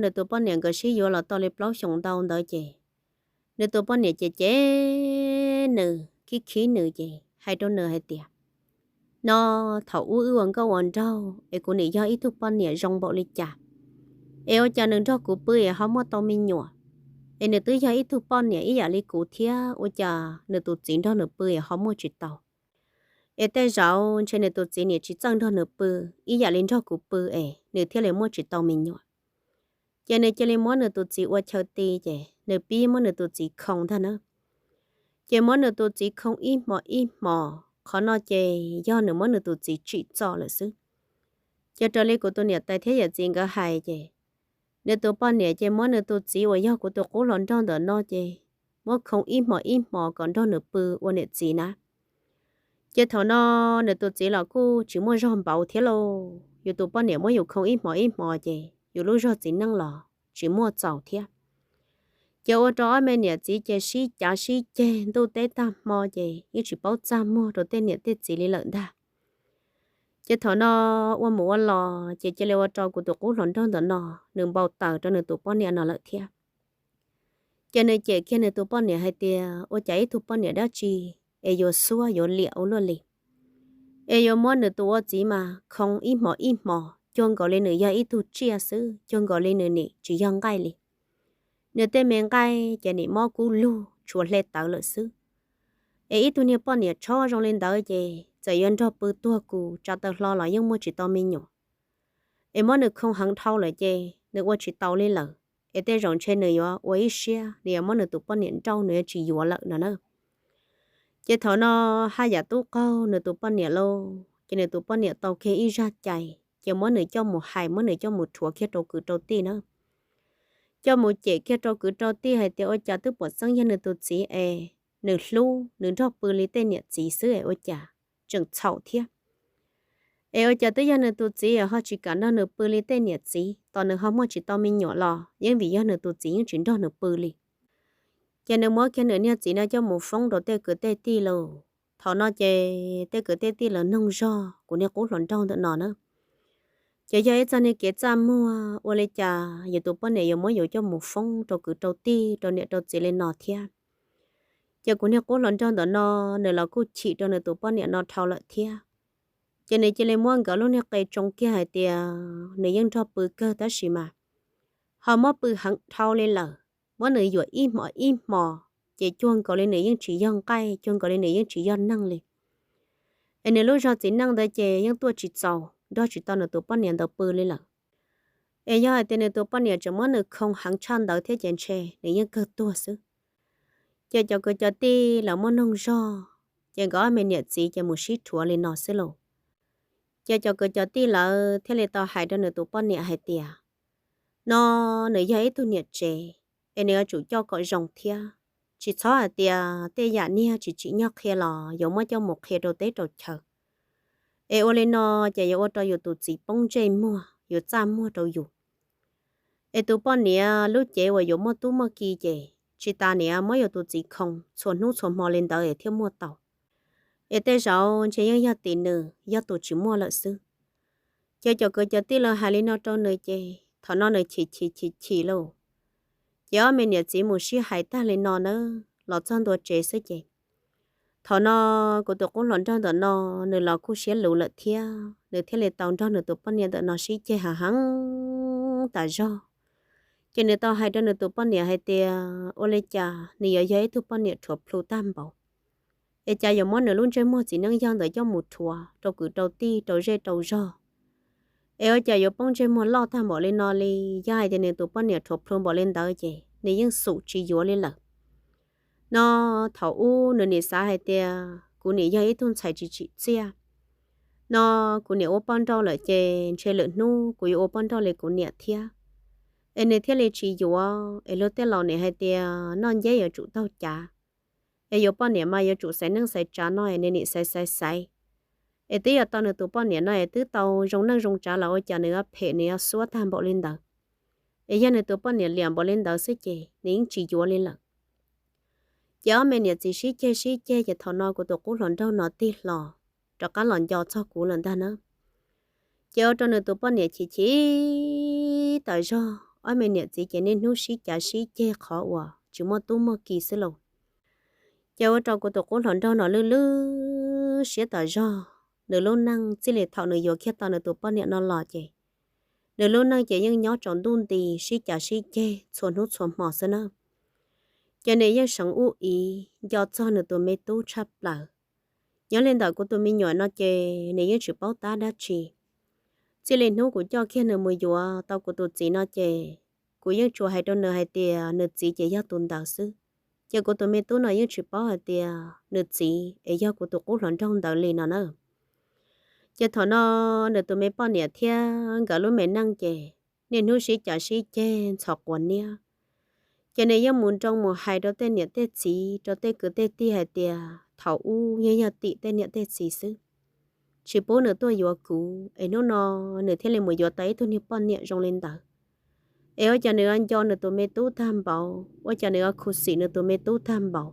nws tus poj niam nkawd sib yuav los tau li plaub xyoos ntau ntawd ces nws tus poj niam ces cem nws, khib khib nws ces hais rau nws hais tias, no thaum ub wb ua nkauj ua nraug es kuv nim yog ib tug poj niam zoo npaum li cas, es ua cas nws nrog kuv pw es ho muaj tau me nyuam, es nws twb yog ib tug poj niam ib yam li kuv thiab ua cas nws tus txiv nrog nws pw es ho muaj tsis tau. Es tej zaum ntshe nws tus txiv niam tsis txawj nrog nws pw ib yam li nrog kuv pw es nws thiaj li muaj tsis tau me nyuam. Ces nws cia li muab nws tus txiv ua chaw ti ces nws pib muab nws tus txiv khoo ntag na. Ces muab nws tus txiv khoo ib hmos ib hmos, qhov no ces yog nws muab nws tus txiv tsim txom lawm xwb. Ces raws li kuv tus niam tais thiab yawm txiv nkawd hais ces nws tus poj niam ces muab nws tus txiv uas yog kuv tus qub hluas nraug ntawm no ces muab khoo ib hmos ib hmos kom nrog nws pw ua niam txiv na. Ces thaum no nws tus txiv los kuj tsis muaj zog npaum thiab lauj, yus tus poj niam muab yus khoo ib hmos ib hmos ces yus lub zog txiv neej los tsis muaj txaus thiab. Ces ua rau ob me niam txiv ces sib cav sib ceg ntuj teb tag hmo ces yeej tsis paub txaj muag rau tej niam tej txiv li lawm ntag. Ces thaum no ua mus ua los ces cia li ua rau kuv tus qub hluas nraug ntawm no nws npau taws rau nws tus poj niam no lawm thiab. Ces nws cem kiag nws tus poj niam hais tias ua cas ib tug poj niam dab tsi es yuav xuab yuav liam ua luaj li, es yuav muab nws tus ua txiv mas khoo ib hmos ib hmos cuag nkaus li nws yog ib tug tsiaj xwb, cuag nkaus li nws nim tsis yog nqaij li. Nws tej me nqaij ces nim mob kub lug tshuav hle tawv lawm xwb. Es ib tug niag poj niam tsho zoo li ntawd ces txawm yuav nrog pw tuag kuv tsa taw hlo los yeej muaj tsis tau me nyuam. Es muab nws khoo heev dhau lawm ces nws ua tsis tau li lawm, es tej zaum ntshe nws yuav ua ib siab nws yuav muab nws tus poj niam nrauj, nws yuav tsis yuav lawm no na. Ces thaum no haj yam tub qaug nws tus poj niam lauj, ces nws tus poj niam tau kiag ib zaj cai, ces muab nws coj mus hais, muab nws coj mus rhuav kiag rau kwv rau tij na. Coj mus cem kiag rau kwv rau tij hais tias ua cas twb puas txeeb yog nws tus txiv es nws hlub nws nrog pw li tej niam txiv xwb es ua cas tseem txhaum thiab. Es ua cas twb yog nws tus txiv ho tsis kam nrog nws pw li tej niam txiv, tos nws ho muaj tsis tau me nyuam los yeej vim yog nws tus txiv yeej tsis nrog nws pw li. Ces nws muab kiag nws niag txiv no coj mus foob rau tej kwv tej tij lauj. Thaum no ces tej kwv tej tij lawv noog zog kuv niag qub hluas nraug ntawm no na. Ces yog ib txog niag kev txaj muag ua li cas yus tus poj niam yuav muab yus coj mus foob rau kwv rau tij rau niam rau txiv li no thiab. Ces kuv niag qub hluas nraug ntawm no nws los kuj chim rau nws tus poj niam no dhau lawm thiab. Ces nws cia li muab nkawd lub niag qe tsoo kiag hais tias nws yeej nrog pw kawg tab sis mas ho muab pw heev dhau li lawm, muab nws yuam ib hmos ib hmos, ces cuag nkaus li nws yeej tsis yog nqaij, cuag nkaus li nws yeej tsis yog neeg li. Es nws lub zog txiv neej ntawd ces yeej tuaj tsis txaus, nrog tsis tau nws tus poj niam ntawd pw li lawm. Es yog hais tias nws tus poj niam tseem muab nws khoo heev tshaj ntawd thiab ces ntshe nws yeej kawg tuag xwb. Ces cov kwv cov tij lawv muaj noog zog, ces nkawd ob me niam txiv ces mus sib rhuav li no xwb lauj. Ces cov kwv cov tij lawv thiaj li tau hais rau nws tus poj niam hais tias, no nws yog ib tug niam tsev, es nws yuav tsum coj kom zoo thiab. Tsis txhob hais tias tej yam niag tsis tsim nyog qhia los yuav muab coj mus qhia rau teb rau chaw. Es ua li no ces yuav ua rau yus tus txiv poob ntsej muag, yuav txaj muag rau yus. Es tus poj niam lub cev uas yuav muaj tub muaj ki ces tsis tas niam muab yus tus txiv khoo txhua hnub txhua hmo li ntawd es thiaj muaj tau. Es tej zaum ntshe yeej yog tim nws yog tus tsis muaj lawm xwb. Ces cov kwv cov tij lawv hais li no rau nws ces thaum no nws chim chim chim chim lauj. Ces ob me niam txiv mus sib hais tag li no na, los txog ntua tsev xwb ces thaum no kuv tus qub hluas nraug ntawm no nws los kuj siab luv lawm thiab, nws thiaj li tau nrog nws tus poj niam ntawm no sib ceg hav heev tas zog. Ces nws tau hais rau nws tus poj niam hais tias ua li cas nws yuav yog ib tug poj niam rhuav plhu tag npaum, es cas yuav muab nws lub ntsej muag txiv neej yog ntawd coj mus rhuav rau kwv rau tij rau zej rau zog. Es ua cas yuav poob ntsej muag loj tag npaum li no li, yog hais tias nws tus poj niam rhuav plhu npaum li ntawd ces nws yeej xum tsis yuav li lawm. No thaum ub nws nim xav hais tias kuv nim yog ib tug ntxhais tsis tsim txiaj. No kuv nim ua poj nrauj lawm ces ntshe lwm hnub kuv yuav ua poj nrauj li kuv niam thiab. Es nws thiaj li tsis yuav, es luag tej laus nim hais tias noj nceb yuav tsum taug cav. Es yuav poj niam mas yuav tsum xaiv neej xaiv tsav no es nws nim xaiv xaiv xaiv. Es twb yog tau nws tus poj niam no es twb tau zoo neej zoo tsav los ua cas nws yuav phem nws yuav xuab tag npaum li ntawd. Es yog nws tus poj niam liam npaum li ntawd xwb ces nws yeej tsis yuav li lawm. Ces ob me niam txiv sib ceg sib ceg ces thaum no kuv tus qub hluas nraug no tig hlo rov qab los nco txog kuv lawm ntag na. Ces ua rau nws tus poj niam chim chim tas zog, ob me niam txiv ces niaj hnub sib cav sib ceg qhov uas tsis muaj tub muaj ki xwb lauj. Ces ua rau kuv tus qub hluas nraug no lwj lwj siab tas zog, nws lub neej txij li thaum nws yuav kiag tau nws tus poj niam no los ces nws lub neej ces yeej nyob tsaus ntuj nti sib cav sib ceg txhua hnub txhua hmo xwb na. Ces nws yeej seev ub iv nco txog nws tus me tub tshaj plaws. Nyob li ntawm kuv tus me nyuam no ces nws yeej tsis paub tab dab tsi. Txij li hnub kuv coj kiag nws mus yuav tau kuv tus txiv no ces kuv yeej tsuas hais rau nws hais tias nws txiv ces yog tus ntawd xwb. Ces kuv tus me tub no yeej tsis paub hais tias nws txiv es yog kuv tus qub hluas nraug ntawd li no na. Ces thaum no nws tus me poj niam thiab nkawd lub me neej ces niaj hnub sib cav sib ceg ntxhov quav niab. Ces nws yeej mus nroo mus hais rau tej niam tej txiv rau tej kwv tej tij hais tias thaum ub yeej yog tim tej niam tej txiv xwb, tsis pub nws tuaj yuav kuv es hnub no nws thiaj li mus yuav tau ib tug niag poj niam zoo li ntawd. Es ua cas nws nco nws tus me tub tag npaum, ua cas nws khuv xim nws tus me tub tag npaum.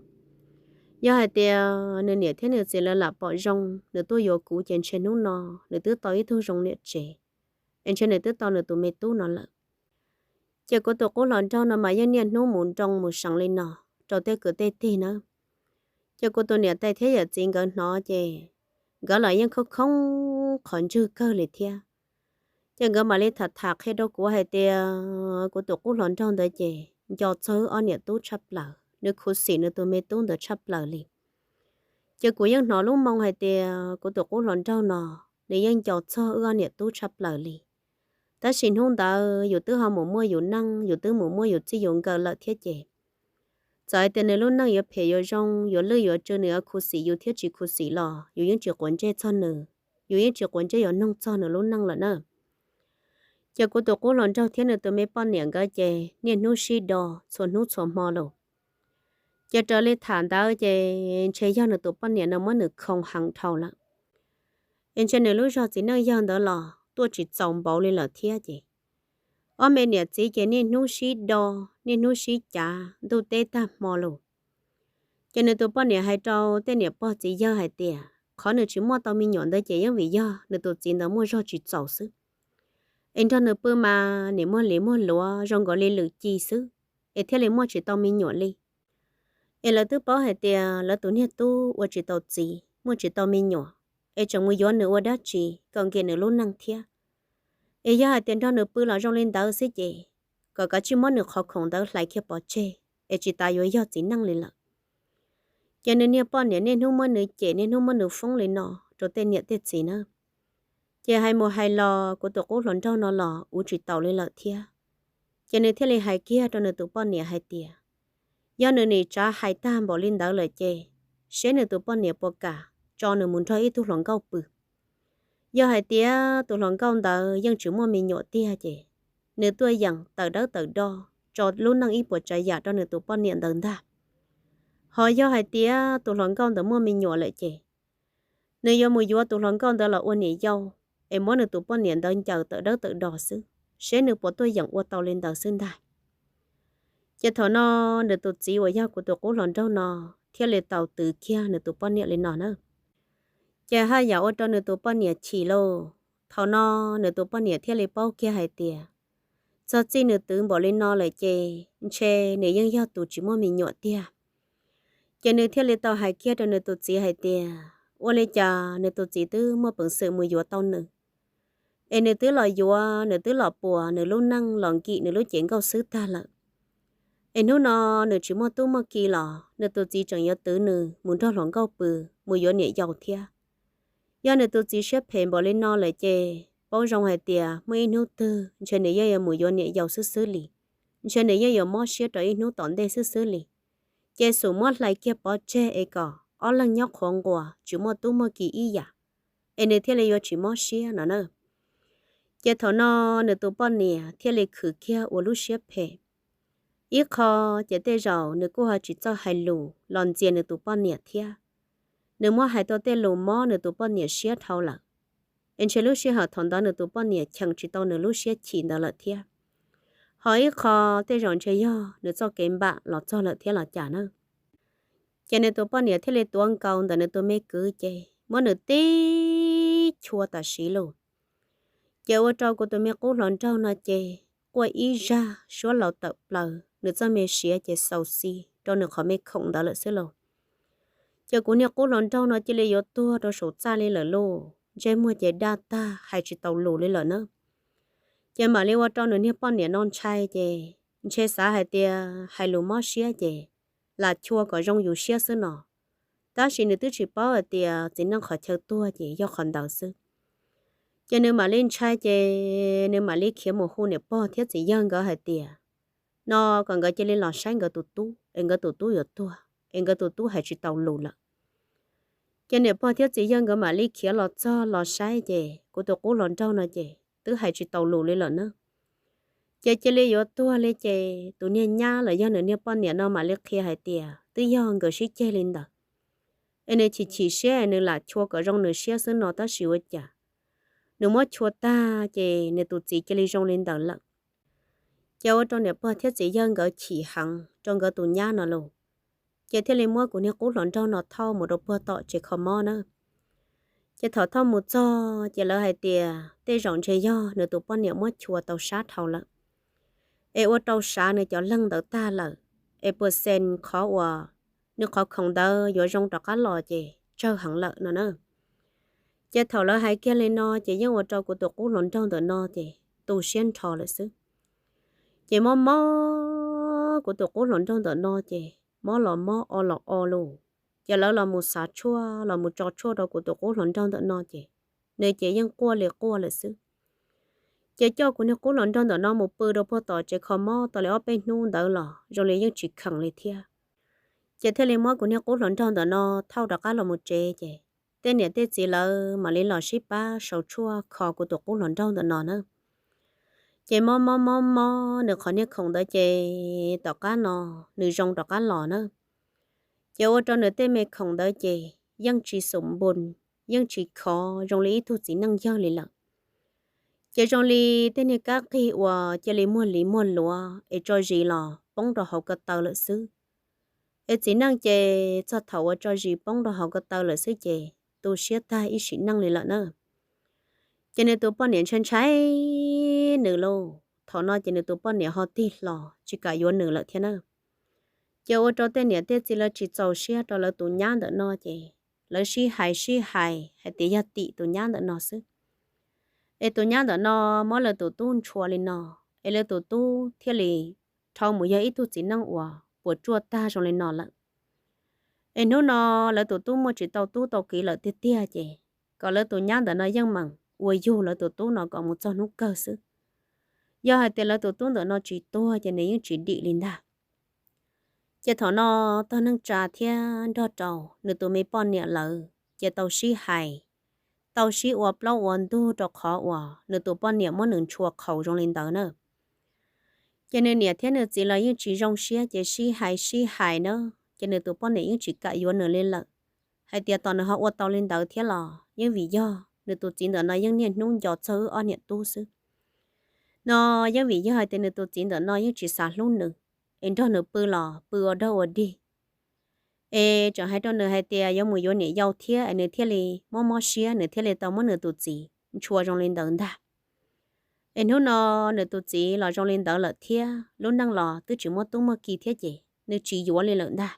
Yog hais tias nws niam thiab nws txiv lawv lam pom zoo nws tuaj yuav kuv ces ntshe hnub no nws twb tau ib tug zoo niam tsev, es ntshe nws twb tau nws tus me tub no lawm. Ces kuv tus qub hluas nraug no mas yeej niaj hnub mus nroo mus seev li no rau tej kwv tej tij na. Ces kuv tus niam tais thiab yawm txiv nkawd hnov ces nkawd los yeej khoob khoob qhov ntswg kawg li thiab. Ces nkawd mam li tham tham qhia rau kuv hais tias kuv tus qub hluas nraug ntawd ces nco txog wb ob niam tub tshaj plaws, nws khuv xim nws tus me tub ntawd tshaj plaws li. Ces kuv yeej hnov lub moo hais tias kuv tus qub hluas nraug no nws yeej nco txog wb ob niam tub tshaj plaws li. Tab sis hnub ntawd yus twb ho mus muaj yus neej, yus twb mus muaj yus txij yus nkawm lawm thiab ces txawm hais tias nws lub neej yuav phem yuav zoo, yuav lwj yuav tsw, nws yuav khuv xim yus thiab tsis khuv xim los yus yeej tsis quav ntsej txog nws, yus yeej tsis quav ntsej yuav noog txog nws lub neej lawm na. Ces kuv tus qub hluas nraug thiab nws tus me poj niam nkawd ces niaj hnub sib do txhua hnub txhua hmo lawm. Ces raws li tham ntawd ces ntshe yog nws tus poj niam no muab nws khoo heev dhau lawm, es ntshe nws lub zog txiv neej yawg ntawd los tuaj tsis txaus npaum li lawm thiab ces ob me niam txiv ces niaj hnub sib do, niaj hnub sib cav ntuj teb tag hmo lawm. Ces nws tus poj niam hais rau tej niam pog txiv yawg hais tias qhov nws tsis muaj tau me nyuam ntawd ces yeej vim yog nws tus txiv ntawd muaj zog tsis txaus xwb. Es nrog nws pw mas nim muaj li muaj luav zoo nkaus li lwm ci xwb, es thiaj li muaj tsis tau me nyuam li. Es lawv twb paub hais tias lawv tus niag tub ua tsis tau txiv, muaj tsis tau me nyuam, es tseem mus yuav nws ua dab tsi kom nkim nws lub neej thiab. Es yog hais tias nrog nws pw los zoo li ntawd xwb ces kom kav tsij muab nws qhov khoom ntawd hlais kiag pov tseg, es tsis tas yuav yog txiv neej li lawm. Ces nws niag poj niam niaj hnub muab nws cem, niaj hnub muab nws foob li no rau tej niam tej txiv na. Ces hais mus hais los kuv tus qub hluas nraug no los ua tsis taus li lawm thiab. Ces nws thiaj li hais kiag rau nws tus poj niam hais tias yog nws nim tsav hais tag npaum li ntawd lawm ces seb nws tus poj niam puas kam tso nws mus nrog ib tug hluas nkauj pw. Yog hais tias tus hluas nkauj ntawd yeej tsis muaj me nyuam tiag ces nws tuaj yeem tawm dawb tawm do tso lub neej ib puas tsav yam rau nws tus poj niam ntawd ntag. Ho yog hais tias tus hluas nkauj ntawd muaj me nyuam lawm ces nws yuav mus yuav tus hluas nkauj ntawd los ua niam yau, es muab nws tus poj niam ntawd ncaws tawm dawb tawm do xwb, seb nws puas tuaj yeem ua tau li ntawd xwb ntag. Ces thaum no nws tus txiv uas yog kuv tus qub hluas nraug no thiaj li tau twv kiag nws tus poj niam li no na. Ces haj yam ua rau nws tus poj niam chim lauj. Thaum no nws tus poj niam thiaj li paub kiag hais tias txog txij nws twv npaum li no lawm ces ntshe nws yeej yog tus tsis muaj me nyuam tiag. Ces nws thiaj li tau hais kiag rau nws tus txiv hais tias ua li cas nws tus txiv twb muaj peev xwm mus yuav tau nws, es nws twb los yuav, nws twb los puas nws lub neej los nkim nws lub cev nkauj xwb tag lawm. Es hnub no nws tsis muaj tub muaj ki los nws tus txiv tseem yuav twv nws mus nrog hluas nkauj pw, mus yuav niam yau thiab. Yog nws tus txiv siab phem npaum li no lawm ces paub zoo hais tias muaj ib hnub twg ntshe nws yeej yuav mus yuav niam yau xwb xwb li, ntshe nws yeej yuav mob siab rau ib hnub tom ntej xwb xwb li. Ces xub muab hlais kiag pov tseg es kom ob leeg nyob qhuav nquas tsis muaj tub muaj ki ib yam, es nws thiaj li yuav tsis mob siab no na. Ces thaum no nws tus poj niam thiaj li khwv kiag ua lub siab phem. Ib qho ces tej zaum nws kuj ho tsis txawj hais lus los ntxias nws tus poj niam thiab. Nws muab hais tau tej lus mob nws tus poj niam siab dhau lawm, es ntshe lub sij hawm thaum ntawd nws tus poj niam cheem tsis tau nws lub siab chim ntawd lawm thiab. Ho ib qho tej zaum ntshe yog nws txoj kev npam los txog lawm thiab los cas na. Ces nws tus poj niam thiaj li tuav nkaus ntawm nws tus me kwv ces muab nws tib chua tam sim lauj. Ces ua rau kuv tus me qub hluas nraug no ces quaj ib zaj suab laus tawm plaws, nws txoj me siav ces xaus xi rau nws qhov me khoom ntawd lawm xwb lauj. Ces kuv niag qub hluas nraug no cia li yuav tuag rau saum txaj li lawm lauj, ntsej muag ces daj tag hais tsis tau lus li lawm na. Ces mam li ua rau nws niag poj niam no ntshai ces ntshe xav hais tias hais lus mob siab ces lam chua kom zoo yus siab xwb no. Tab sis nws twb tsis paub hais tias txiv neej qhov chaw tuag ces yog qhov ntawd xwb. Ces nws mam li ntshai ces nws mam li khiav mus hu niam pog thiab txiv yawg nkawd hais tias, no kom nkawd cia li los saib nkawd tus tub es nkawd tus tub yuav tuag es nkawd tus tub hais tsis tau lus lawm. Ces niam pog thiab txiv yawg nkawd mam li khiav los txog los saib ces kuv tus qub hluas nraug no ces twb hais tsis tau lus li lawm na. Ces cia li yuav tuag li ces tus niag nyab los yog nws niag poj niam no mam li qhia hais tias twb yog nkawd sib ceg li ntawd, es nws chim chim siab es nws lam chua kom zoo nws siab xwb no tab sis ua cas nws muab chua tag ces nws tus txiv cia li zoo li ntawd lawm. Ces ua rau niam pog thiab txiv yawg nkawd chim heev rau nkawd tus nyab no lauj. Ces thiaj li muab kuv niag qub hluas nraug no thauj mus rau puag tom tsev kho mob na. Ces thaum thauj mus txog ces lawv hais tias tej zaum ntshe yog nws tus poj niam muab chua tau sab dhau lawm, es ua rau sav nws cov leeg ntawd tag lawm, es puas xees qhov uas nws qhov khoom ntawd yuav zoo rov qab los ces tsawg heev lawm no na. Ces thaum lawv hais kiag li no ces yeej ua rau kuv tus qub hluas nraug ntawm no ces tu siab nrho lawm xwb. Ces mob mob kuv tus qub hluas nraug ntawm no ces mob los mob o los o lauj. Ces lawv los mus xav tshuaj los mus tso tshuaj rau kuv tus qub hluas nraug ntawm no ces nws ces yeej quaj li quaj lawm xwb. Ces coj kuv niag qub hluas nraug ntawm no mus pw rau puag tom tsev kho mob tau li ob peb hnub ntawd los zoo li yeej tsis kheev li thiab. Ces thiaj li muab kuv niag qub hluas nraug ntawm no thauj rov qab los mus tsev ces tej niam tej txiv lawv mam li los sib pab sau tshuaj kho kuv tus qub hluas nraug ntawm no na. Ces mob mob mob mob nws qhov niag khoom ntawd ces tom qab no nws zoo rov qab los na. Ces ua rau nws tej me khoom ntawd ces yeej tsis xum npus, yeej tsis khov zoo li ib tug txiv neej yawg li lawm. Ces zoo li tej niag kab qig uas cia li muag li muag luav es tso zis los poob rau hauv ko taw lawm xwb. Es txiv neej ces txog thaum uas tso zis poob rau hauv ko taw lawm xwb ces tu siab tag ib sim neej li lawm na. Ces nws tus poj niam ntshai ntshai nws lauj, thaum no ces nws tus poj niam ho tig hlo tsis kam yuav nws lawm thiab na. Ces ua rau tej niam tej txiv lawv tsis txaus siab rau lawv tus nyab ntawm no ces lawv sib hais sib hais hais tias yog tim tus nyab ntawm no xwb. Es tus nyab ntawm no muab lawv tus tub ntshua li no, es lawv tus tub thiaj li dhau mus yog ib tug txiv neej uas puas tsuaj tag zoo li no lawm. Es hnub no lawv tus tub muaj tsis tau tub tau kiv lawm tiag tiag ces kom lawv tus nyab ntawm no yeej meem ua yug lawv tus tub no kom mus txog hnub kawg xwb. Yog hais tias lawv tus tub ntawm no tsis tuag ces nws yeej tsis dim li ntag. Ces thaum no tog neej tsa thiab nrog rau nws tus me poj niam lawv ces tau sib hais, tau sib ua plaub ua ntug rau qhov uas nws tus poj niam muab nws ntshua qhaus zoo li ntawd na. Ces nws niam thiab nws txiv los yeej tsis zoo siab ces sib hais sib hais na, ces nws tus poj niam yeej tsis kam yuav nws li lawm, hais tias tos nws ho ua tau li ntawd thiab los yeej vim yog nws tus txiv ntawm no yeej niaj hnub nco txog wb ob niam tub xwb. No yeej vim yog hais tias nws tus txiv ntawm no yeej tsis xav hlub nws, es nrog nws pw los pw ua dog ua dig, es tseem hais rau nws hais tias yuav mus yuav niam yau thiab es nws thiaj li mob mob siab nws thiaj li tau muab nws tus txiv ntshua zoo li ntawd ntag. Es hnub no nws tus txiv los zoo li ntawd lawm thiab lub neej los twb tsis muaj tub muaj ki thiab ces nws tsis yuav li lawm ntag.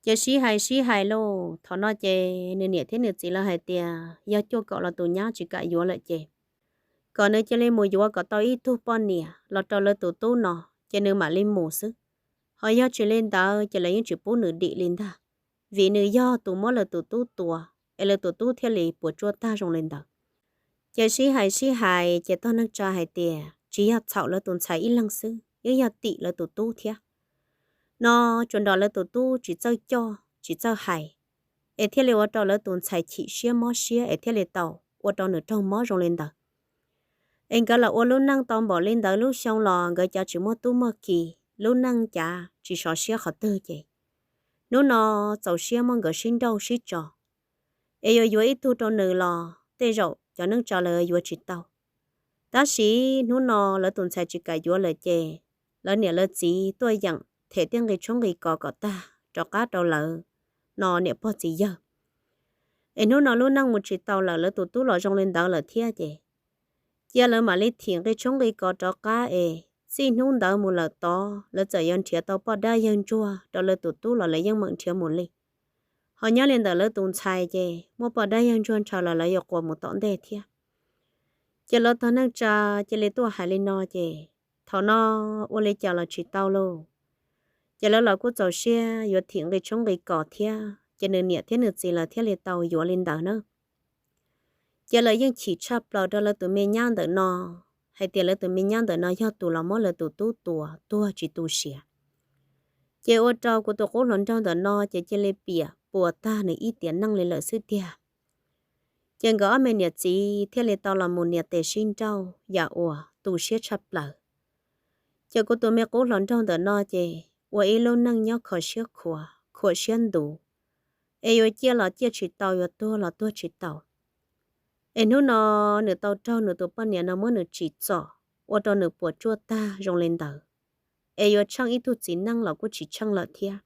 Ces sib hais sib hais lauj, thaum no ces nws niam thiab nws txiv lawv hais tias yog cuaj kaum los tus nyab tsis kam yuav lawm ces kom nws cia li mus yuav kom tau ib tug poj niam los rau lawv tus tub no, ces nws mam li mus xwb. Ho yog tsis li ntawd ces lawv yeej tsis pub nws dim li ntag, vim nws yog tus muab lawv tus tub tua, es lawv tus tub thiaj li puas tsuaj tag zoo li ntawd. Ces sib hais sib hais ces tog neej tsa hais tias tsis yog txhaum lawv tus ntxhais ib leeg xwb, yeej yog tim lawv tus tub thiab. No tsuas nrog lawv tus tub tsis txawj coj tsis txawj hais, es thiaj li ua rau lawv tus ntxhais chim siab mob siab es thiaj li tau ua rau nws raug mob zoo li ntawd. Es nkawd los ua lub neej tau npaum li ntawd lub xyoo los nkawd cov tsis muaj tub muaj ki, lub neej cav tsis sov siab qhov twg ces hnub no txaus siab muab nkawd sib nrauj sib tso. Es yuav yuav ib tug rau nws los tej zaum cov neej tsa lawv yuav tsis tau. Tab sis hnub no lawv tus ntxhais tsis kam yuav lawm ces lawv niam lawv txiv tuaj yeem them tej nqi tshoob nqi kos kom tag rov qab rau lawv no niam pog txiv yawg. Es hnub no lub neej mus tsis tau lawm lawv tus tub los zoo li ntawd lawm thiab ces cia lawv mam li thim nqi tshoob nqi kos rov qab es txij hnub ntawd mus lawm tod lawv txawm yuav nrhiav tau poj dab yawg ntsuag rau lawv tus tub los lawv yeej meem nrhiav mus li. Ho nyob li ntawm lawv tus ntxhais ces muaj poj dab yawg ntsuag ntshaw los lawv yuav quas mus tom ntej thiab. Ces lawv tog neej tsa cia li tuaj hais li no ces thaum no ua li cas los tsis tau lauj. Ces lawv los kuj txaus siab yuav thim nqi tshoob nqi kos thiab. ces nws niam thiab nws txiv lawv thiaj li tau yuav li ntawd na. Ces lawv yeej chim tshaj plaws rau lawv tus me nyab ntawm no, hais tias lawv tus me nyab ntawm no yog tus los muab lawv tus tub tua tuag tsis tu siav. Ces ua rau kuv tus qub hluas nraug ntawm no ces cia li piam puas tag nws ib tiam neej li lawm xwb tiag. Ces nkawd ob me niam txiv thiaj li tau los mus nias tes sib nrauj yam uas tu siab tshaj plaws. Ces kuv tus me qub hluas nraug ntawm no ces ua ib lub neej nyob kho siab khuav khuam siab ntuv, es yuav ciaj los ciaj tsis tau, yuav tuag los tuag tsis tau. Es hnub no nws tau raug nws tus poj niam no muab nws tsim txom, ua rau nws puas tsuaj tag zoo li ntawd, es yuav tsheej ib tug txiv neej los kuj tsis tsheej lawm thiab.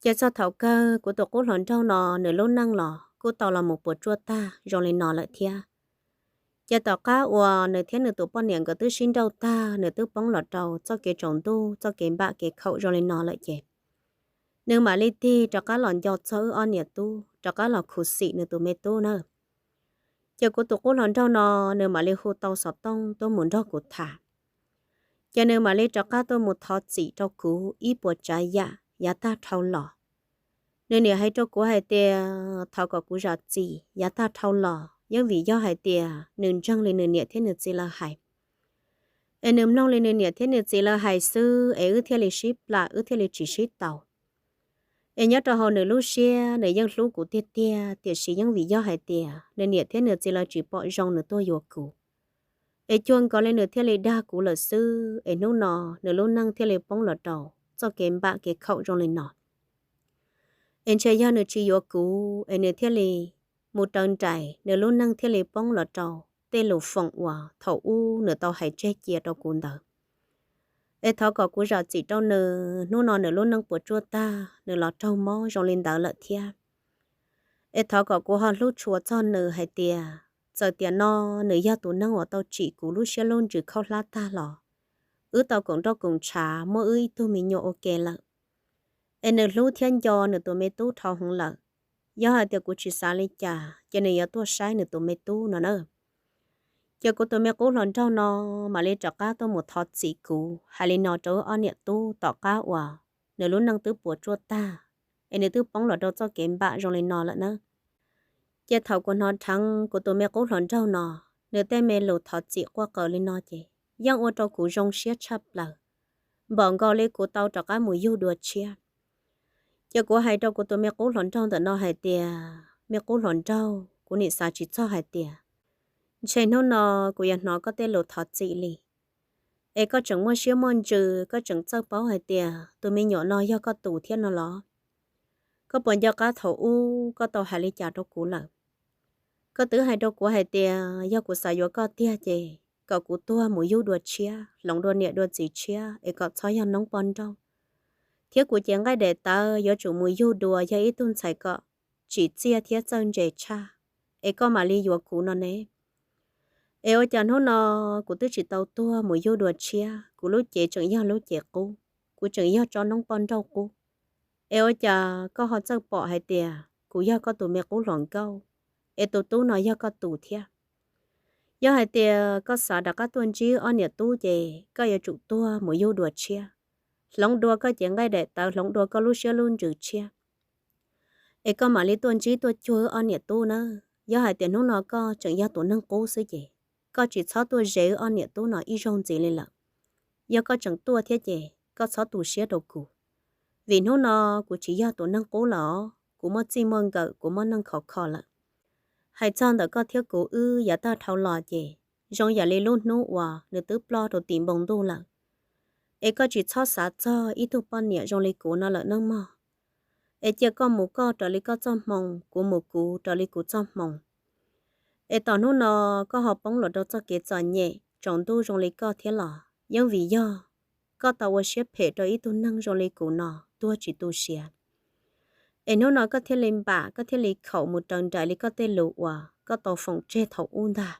Ces txog thaum kawg kuv tus qub hluas nraug no nws lub neej los kuj tau los mus puas tsuaj tag zoo li no lawm thiab. Ces tom qab uas nws thiab nws tus poj niam nkawd twb sib nrauj tag, nws twb poob los rau txoj kev tsaus ntuj, txoj kev npam kev khaum zoo li no lawm ces nws mam li tig rov qab los nco txog wb ob niam tub, rov qab los khuv xim nws tus me tub na. Ces kuv tus qub hluas nraug no nws mam li hu tau xov tooj tuaj mus nrog kuv tham. Ces nws mam li rov qab tuaj mus thov txim rau kuv ib puas tsav yam yav tag dhau los. Nws niam hais rau kuv hais tias thov kom kuv zam txim yav tag dhau los, yeej vim yog hais tias nws ntseeg li nws niam thiab nws txiv lawv hais, es nws mloog li nws niam thiab nws txiv lawv hais xwb es wb thiaj li sib plam, wb thiaj li tsis sib tau. Es nyob rau hauv nws lub siab nws yeej hlub kuv tiag tiag, tiam sis yeej vim yog hais tias nws niam thiab nws txiv lawv tsis pom zoo nws tuaj yuav kuv, es cuag nkaus li nws thiaj li dag kuv lawm xwb, es hnub no nws lub neej thiaj li poob los rau txoj kev npam kev khaum zoo li no. Es ntshe yog nws tsis yuav kuv es nws thiaj li mus raws nraim, nws lub neej thiaj li poob los rau tej lus foom uas thaum ub nws tau hais tseg cia rau kuv ntawd. Es thov kom kuv zam txim rau nws, hnub no nws lub neej puas tsuaj tag, nws los raug mob zoo li ntawd lawm thiab. Es thov kom kuv ho hlub tshua txog nws hais tias txawm tiam no nws yog tus neeg uas tau tsim kuv lub siab lub ntsws khaub hlab tag los wb tau koom nroj koom ntshav muaj wb ib tug me nyuam ua ke lawm. Es nws hlub thiab nco nws tus me tub dhau heev lawm. Yog hais tias kuv tsis xav li cas ces nws yuav tuaj saib nws tus me tub no na. Ces kuv tus me qub hluas nraug no mam li rov qab tuaj mus thov txim kuv hais li no rau wb ob niam tub tom qab uas nws lub neej twb puas tsuaj tag, es nws twb poob los rau txoj kev npam zoo li no lawm na. Ces thaum kuv hnov dheev kuv tus me qub hluas nraug no, nws tej me lus thov txim quaj qw li no ces yeej ua rau kuv zoo siab tshaj plaws, npaum nkaus li kuv tau rov qab mus yug dua tshiab. Ces kuv hais rau kuv tus me qub hluas nraug ntawm no hais tias, me qub hluas nraug, kuv nim xav tsis txog hais tias ntshe hnub no kuv yuav hnov koj tej lus thov txim li. Es koj tseem muaj siab muaj ntsws, koj tseem txawj paub hais tias tus me nyuam no yog koj tus thiab no los? Koj puas nco qab thaum ub koj tau hais li cas rau kuv lawm? Koj twb hais rau kuv hais tias yog kuv xav yuav koj tiag ces kom kuv tuag mus yug dua tshiab, hloov dua niam dua txiv tshiab es kom txhob yog noob poj nrauj, thiab kuv cev nqaij daim tawv yuav tsum mus yug dua yog ib tug ntxhais kom tsim txiaj thiab txawj ntse tshaj, es koj mam li yuav kuv no ne. Es ua cas hnub no kuv twb tsis tau tuag mus yug dua tshiab, kuv lub cev tseem yog lub cev qub, kuv tseem yog tsob noob poj nrauj qub, es ua cas koj ho txawj pom hais tias kuv yog koj tus me qub hluas nkauj, es tus tub no yog koj tus thiab? Yog hais tias koj xav rov qab tuaj ntsib ob niam tub ces koj yuav tsum tuag mus yug dua tshiab, hloov dua koj cev nqaij daim tawv, hloov dua koj lub siab lub ntsws tshiab, es koj mam li tuaj ntsib tuaj cuag wb ob niam tub nawb. Yog hais tias hnub no koj tseem yog tus neeg qub xwb ces koj tsis txhob tuaj ze wb ob niam tub no ib zaug ntxiv li lawm. Yog koj tseem tuaj thiab ces koj txhob tu siab rau kuv, vim hnub no kuv tsis yog tus neeg qub lawm os, kuv muaj txij muaj nkawm, kuv muaj neej khov kho lawm. Hais txog ntawm koj thiab kuv wb yav tag dhau los ces zoo yam li lub hnub uas nws twb ploj rau tim npoo ntuj lawm. Es koj tsis txhob xav txog ib tug poj niam zoo li kuv no lawm nawb mog. Es cia koj mus koj raws li koj txoj hmoo, kuv mus kuv raws li kuv txoj hmoo. Es tom hnub no koj ho poob los rau txoj kev txom nyem tsaus ntuj zoo li koj thiab los yeej vim yog koj tau ua siab phem rau ib tug neeg zoo li kuv no tuag tsis tu siav. Es hnub no koj thiaj li npam, koj thiaj li khaum mus raws nraim li koj tej lus uas koj tau foom tseg thaum ub ntag.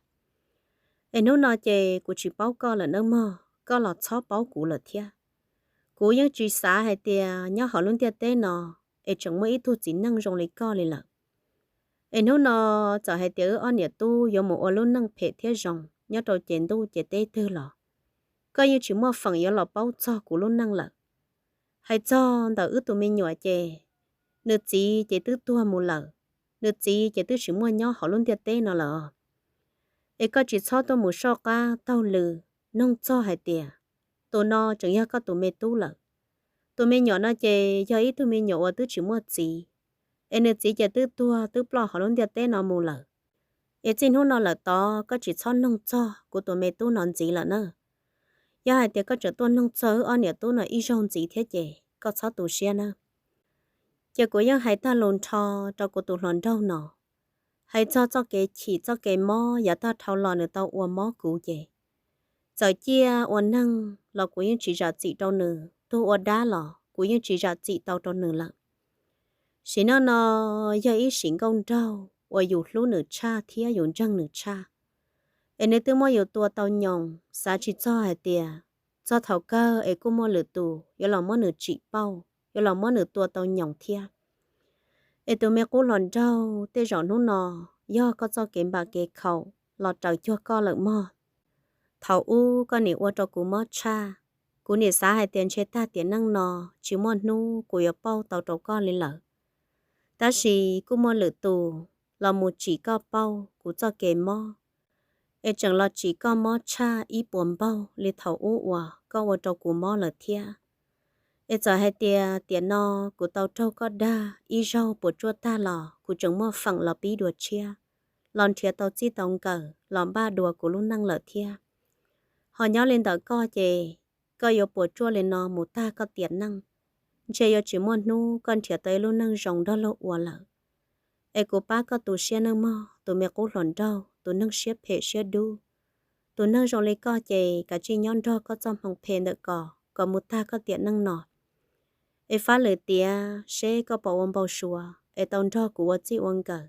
Es hnub no ces kuv tsis paub koj lawm nawb mog, koj los txhob paub kuv lawm thiab. Kuv yeej tsis xav hais tias nyob hauv lub ntiaj teb no es tseem muaj ib tug txiv neej zoo li koj li lawm. Es hnub no txawm hais tias wb ob niam tub yuav mus ua lub neej phem thiab zoo nyob rau ces ntuj ces teb twg los koj yeej tsis muaj feem yuav los paub txog kuv lub neej lawm. Hais txog ntawm wb tus me nyuam ces nws txiv ces twb tuag mus lawm, nws txiv ces twb tsis muaj nyob hauv lub ntiaj teb no lawm. Es koj tsis txhob tuaj mus soj qab taug lw, noog txog hais tias tus no tseem yog koj tus me tub lawm. Tus me nyuam no ces yog ib tug me nyuam uas twb tsis muaj txiv, es nws txiv ces twb tuag twb ploj hauv lub ntiaj teb no mus lawm. Es txij hnub no lawm tod koj tsis txhob noog txog kuv tus me tub no ntxiv lawm na. Yog hais tias koj tseem tuaj noog txog wb ob niam tub no ib zaug ntxiv thiab ces koj txhob tu siab na. Ces kuv yeej hais tag lus nrho rau kuv tus hluas nraug no, hais txog txoj kev chim txoj kev mob yav tag dhau los nws tau ua mob kuv ces, txawm ciaj ua neeg los kuv yeej tsis zam txim rau nws, tuag ua dab los kuv yeej tsis zam txim tau rau nws lawm. Sim neej no yog ib sim nkauj nraug uas yus hlub nws tshaj thiab yus ntseeg nws tshaj, es nws twb muab yus tua tau nyoos, xav tsis txog hais tias txog thaum kawg es kuj muaj lwm tus yuav los muab nws tsim pauj, yuav los muab nws tua tau nyoos thiab. Es tus me qub hluas nraug, tej zaum hnub no yog koj txoj kev npam kev khaum los raws cuag koj lawm mog. Thaum ub koj nim ua rau kuv mob tshaj, kuv nim xav hais tias ntshe tag tiam neej no tsis muaj hnub kuv yuav pauj tau rau koj li lawm. Tab sis kuj muaj lwm tus los mus tsim koj pauj kuv txoj kev mob, es tseem los tsim koj mob tshaj ib puas npaug li thaum ub uas koj ua rau kuv mob lawm thiab. Es txawm hais tias tiam no kuv tau raug koj dag ib zaug puas tsuaj tag los kuv tseem muaj feem los pib dua tshiab, los nrhiav tau txij tau nkawm los npaj dua kuv lub neej lawm thiab. Ho nyob li ntawm koj ces koj yuav puas tsuaj li no mus tag koj tiam neej, ntshe yuav tsis muaj hnub koj nrhiav tau ib lub neej zoo nrog luag ua lawm. Es kuv pab koj tu siab nawb mog tus me qub hluas nraug, tus neeg siab phem siab dub. Tus neeg zoo li koj ces kav tsij nyob nrog koj txoj hmoo phem ntawm ko kom mus tag koj tiam neej no. Es fab lwm tiam seb koj puas ua npau suav es tau nrog kuv ua txij ua nkawm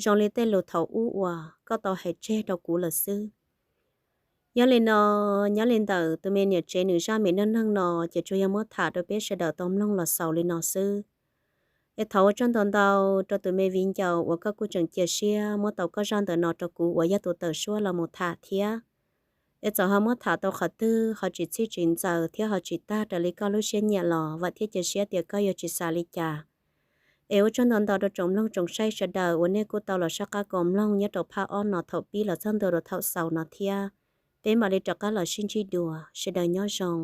zoo li tej lus thaum ub uas koj tau hais tseg rau kuv lawm xwb. Yog li no, nyob li ntawm tus me niam tsev nws zaj me neej neeg no ces tsuas yog muab tham rau peb sawv daws tau mloog los xaus li no xwb. Es thov ua tsaug ntau ntau rau tus me viv ncaus uas koj kuj tseem cia siab muab tau koj zaj ntawm no rau kuv uas yog tus tawm suab los mus tham thiab. Es txawm ho muab tham tau qhov twg ho tsis txhij tsis ntxaws thiab ho tsis tag raws li koj lub siab nyiam los vam thiab cia siab tias koj yuav tsis xav li cas. Es ua tsaug ntau ntau rau tsoom mloog tsoom saib sawv daws uas nej kuj tau los sab qab koom mloog nyob rau phab ob no thaum pib los txog ntua rau thaum xaus no thiab. Peb mam li rov qab los sib ntsib dua, sawv daws nyob zoo.